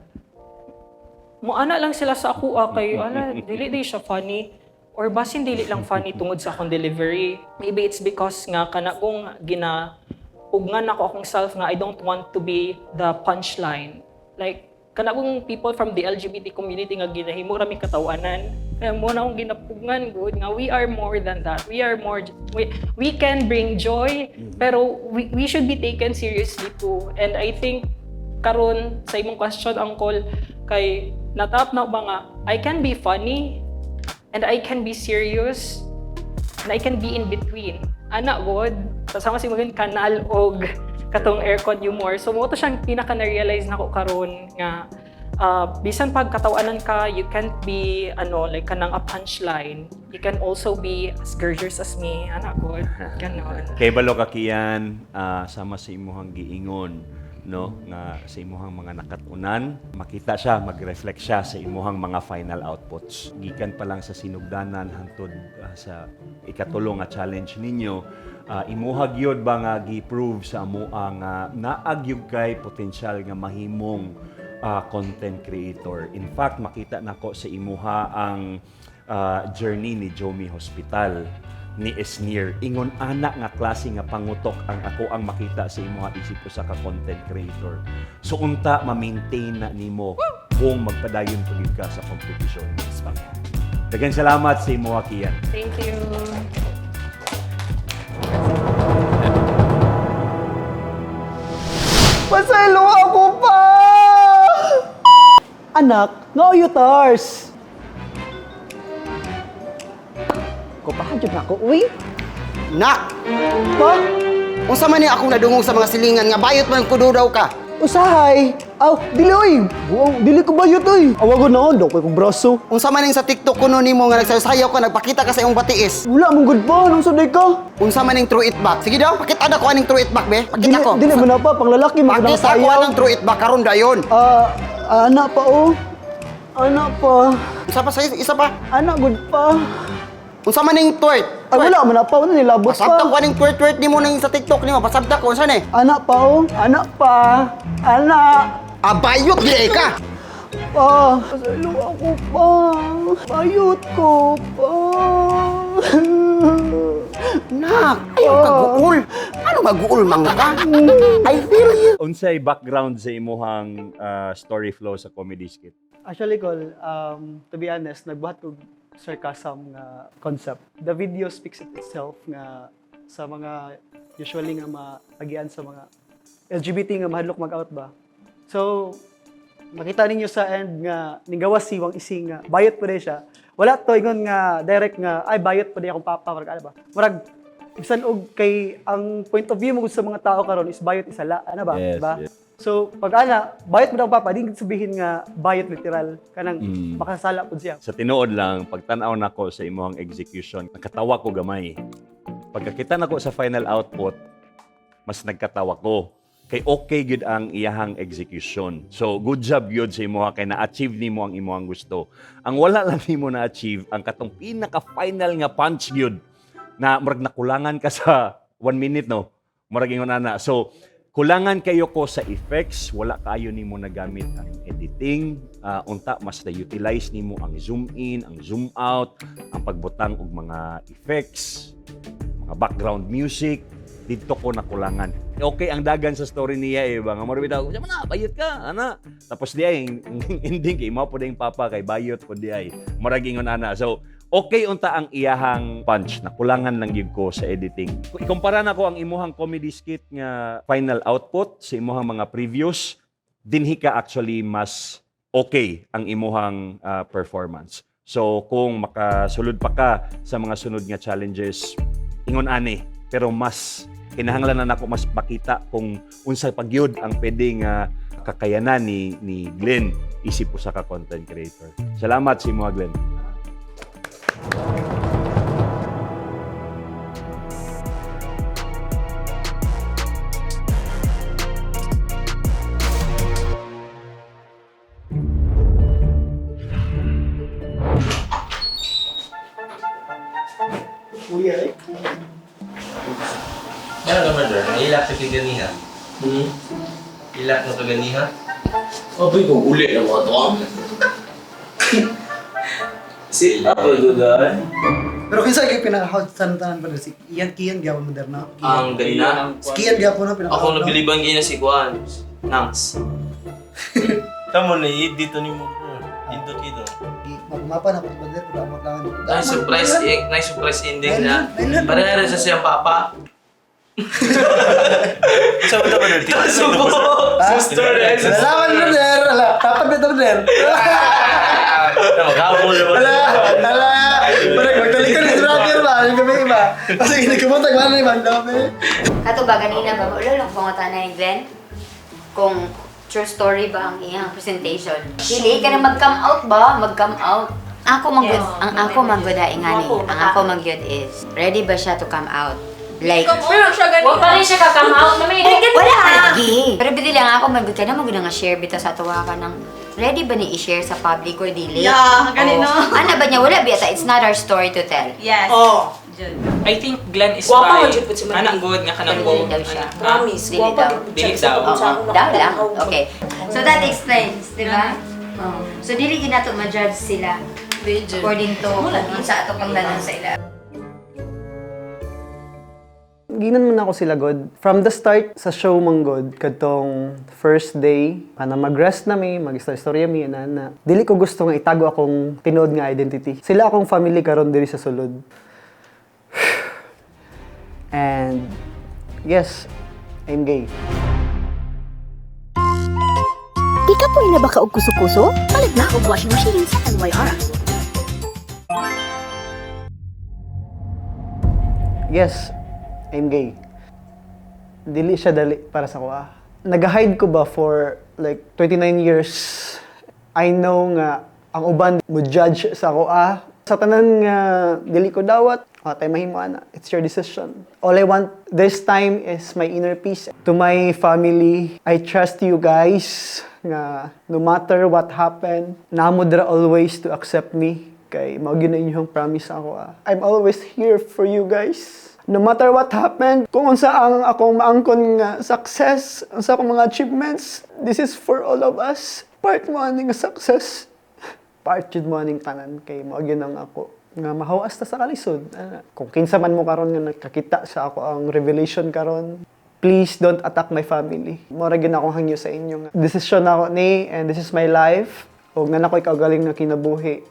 muana lang sila sa ako kay ala dili di siya funny or basin dili lang funny tungod sa akong delivery. Maybe it's because nga kana kong gina ugnan ako akong self nga I don't want to be the punchline, like kana kong people from the LGBT community nga ginahimo rami katawanan, kaya mo na akong ginapugngan good nga we are more than that. We are more, we can bring joy, pero we should be taken seriously too. And I think karon sa imong question, uncle, kay natap na ba nga I can be funny and I can be serious and I can be in between ana god sasama si maging kanal og katong aircon humor. So mo to siyang pinaka na-realize nako karon nga bisan pag katawanan ka, you can't be ano, like kanang a punchline. You can also be as gorgeous as me ana god, ganon. Kay balo ka Kian, sama sa imuhang giingon, no, nga sa imuhang mga nakatunan, makita siya, mag-reflect siya sa imuhang mga final outputs. Gikan pa lang sa sinugdanan hangtod sa ikatulo nga challenge ninyo, imuha gyud ba nga gi-prove sa amoa nga naa gyud kay potensyal nga mahimong content creator. In fact, makita nako sa imuha ang journey ni Jomi Hospital ni Esnir. Ingon ana nga klase nga pangutok ang ako ang makita sa imuha isip usa ka content creator. So unta ma-maintain na nimo kung magpadayon pa gyud ka sa competition. Daghang salamat sa imuha, Kian. Thank you. Pasaylo ako pa! Anak, no tars. Kupahan jud nako, uy. Nak! Pa? Unsa man ni akong nadungog sa mga silingan nga bayot man kuno daw ka? Usahay! Aw, dili oy! Buong, dili ko bayot oy! Awago na daw kay kong braso. Unsa man ning sa TikTok kuno nimo nga nagsayaw ka, nagpakita ka sa imong batiis? Wala mong good pa, nang sunday ka. Unsa man ning throw it back? Sige daw, pakita na ko aning throw it back be. Pakita Dili, ko. dili man na pa, pang lalaki man Pakita ko sayaw. anang throw it back karon dayon. Ah, ana pa oh. Ana pa. Isa pa sa isa pa. Ana good pa. Unsa man ning twerk? Ay wala man na pa, wala nilabot pa. Pasabta ko aning twerk twerk nimo ning sa TikTok nimo. Pasabta ko unsa ni? Ana pa oh. Ana pa. Ana. Ah, bayot di ka. Pa, pasaylo ako, pa. Bayot ko, pa. Nak, ayaw ka guol. Ano maguol man ka? I feel you. Unsay background sa imuhang story flow sa comedy skit? Actually, Col, to be honest, nagbuhat ko sarcasm nga concept. The video speaks it itself nga sa mga usually nga maagian sa mga LGBT nga mahadlok mag-out ba. So, makita ninyo sa end nga ninggawas si Wang Ising nga bayot po siya. Wala to ingon nga direct nga ay bayot po akong papa, murag ano ba. Murag bisan og kay ang point of view mo sa mga tao karon is bayot isala ano ba, Yes, ba? yes. So pag ana bayot mo daw papa, di sabihin nga bayot literal kanang makasala pud siya. Sa tinuod lang, pagtan-aw nako sa imuhang execution, nakatawa ko gamay. Pagkakita nako sa final output, mas nagkatawa ko. Kay okay gyud ang iyahang execution. So good job gyud sa imuha kay na-achieve nimo ang imuhang gusto. Ang wala lang nimo na-achieve ang katong pinaka-final nga punch gyud na murag nakulangan ka sa 1 minute, no. Murag ingon ana. So kulangan kayo ko sa effects, wala kayo nimo nagamit ang editing, unta mas na-utilize nimo ang zoom in, ang zoom out, ang pagbutang og mga effects, mga background music, didto ko nakulangan. Okay ang dagan sa story niya eh, ba nga mura bitaw, "Sama na, bayot ka, ana." Tapos di ay ending kay mao pud ang papa kay bayot pud di ay. Murag ingon ana. So okay unta ang iyahang punch, nakulangan lang gyud ko sa editing. Kung ikumpara nako ang imuhang comedy skit nga final output sa imuhang mga previews, dinhi ka actually mas okay ang imuhang performance. So kung makasulod pa ka sa mga sunod nga challenges, ingon ani, pero mas kinahanglan na nako mas makita kung unsa pagyud ang pwede nga kakayanan ni Glenn isip usa ka content creator. Salamat sa imo, Glenn. Kuya eh. Meron ka brother, nailak sa kaganiha. Ilak na kaganiha? Abay, kung uli na mga to. Si Apo Duday. Pero kinsa kay pinaka-hot tanan pa si Ian Kian gyapon moderna. Ang ganina. Si Kian gyapon na pinaka. Ako nabiliban gina si Juan. Nangs. Tamo na dito ni mo bro. Dito dito. Magmapa na pud brother pero amot lang. Nice surprise, eh, nice surprise ending na. Pareha rin sa siyang papa. Sa ba brother? Subo! Sister eh. Nalaman brother, ala, tapat na brother. Maghabol na ba? Ala, ala. Parang magtalikod ni brother ba, yung gabi iba. Kasi nagkumutag man ni Bandome. Kato ba ganina ba ulo lang pangutana ni Glenn kung true story ba ang iyang presentation. Dili ka na mag-come out ba? Mag-come out. Ako manggod, ang ako manggod nga ni, ang ako manggod is ready ba siya to come out? Like, Pero siya ganina. Wa pa rin siya ka-come out. Mamaya, wala lagi. Pero bili lang ako manggod ka na manggod nga share bitaw sa tuwa ka ng ready ba ni i-share sa public or dili? Yeah, ganun, no? Ana ba niya? Wala biyata. It's not our story to tell. Yes. Oh. I think Glenn is Gwapa bi. man jud pud si Mandy. Anak good nga kanang Pero go. dili daw siya. Promise, Dili gwapa daw. jud pud siya. Dili daw. Oo, daw lang. Okay. So that explains, di ba? Oh. So dili gid nato ma-judge sila according to kung unsa ato pang dalan sa ila. Ginan man ako sila god. From the start sa show man god kadtong first day ana mag-rest na mi, mag-istorya mi ana na. Dili ko gusto nga itago akong tinuod nga identity. Sila akong family karon diri sa sulod. And yes, I'm gay. Di ka po na ba ka og kuso-kuso? Palit na og washing machine sa NYR. Yes, I'm gay. Dili siya dali para sa kuha. Nag-hide ko ba for like 29 years? I know nga ang uban mo judge sa kuha. Sa tanan nga dili ko dawat, atay mahimo ana. It's your decision. All I want this time is my inner peace. To my family, I trust you guys nga no matter what happened, namo dira always to accept me kay mao gyud na inyong promise ako ah. I'm always here for you guys. No matter what happened, kung unsa ang akong maangkon nga success, unsa akong mga achievements, this is for all of us. Part mo aning success. Part jud mo aning tanan kay mao gyud ang ako nga mahawas ta sa kalisod. Ana. Kung kinsa man mo karon nga nakakita sa ako ang revelation karon, please don't attack my family. Mao ra gyud akong hangyo sa inyo nga desisyon nako ni and this is my life. Ug naa ko'y kaugaling nga kinabuhi.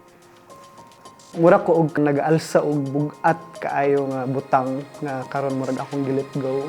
Mura ko og nag-alsa og bug-at kaayo nga butang nga karon murag akong gi-let go.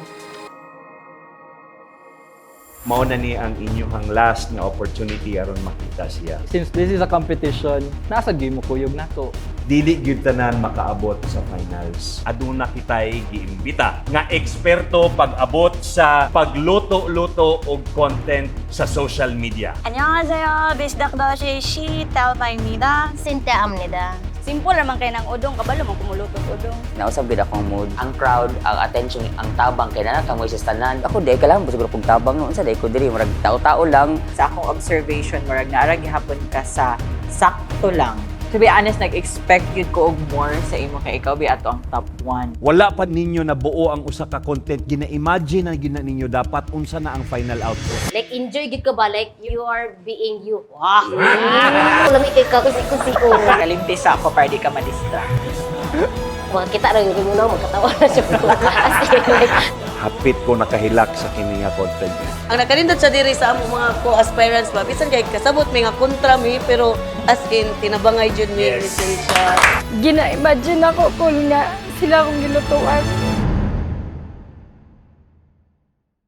Mao na ni ang inyong last nga opportunity aron makita siya. Since this is a competition, nasa game mo kuyog nato. Dili gyud tanan makaabot sa finals. Aduna kitay giimbita nga eksperto pag-abot sa pagluto-luto og content sa social media. 안녕하세요. 비스닥더시 시텔마입니다. 신태아입니다. Simple naman kay nang udong, kabalo man kumuluto og udong. Nausab gid akong mood. Ang crowd, ang attention, ang tabang kay na kamoy sa tanan. Ako di ka lang siguro kog tabang noon sa day ko diri murag tao-tao lang. Sa akong observation, murag naara gihapon ka sa sakto lang. To be honest, nag-expect yun ko og more sa imo kay ikaw bi ato ang top 1. Wala pa ninyo na buo ang usa ka content. Gina-imagine na gyud na ninyo dapat unsa na ang final output. Like, enjoy gid ka ba? Like, you are being you. Wah! Lami kay ka, kusiko-siko. Kalimti sa ako para di ka ma-distract. Makakita ra yung muna, magkatawa na siya. As in, like, Hapit ko nakahilak sa kini nga content. Ang nakanindot sa diri sa among mga co-aspirants ba, bisan kay kasabot may nga kontra mi, pero as in, tinabangay jud mi. Yes. Siya. Gina-imagine ako kung nga sila akong gilutuan.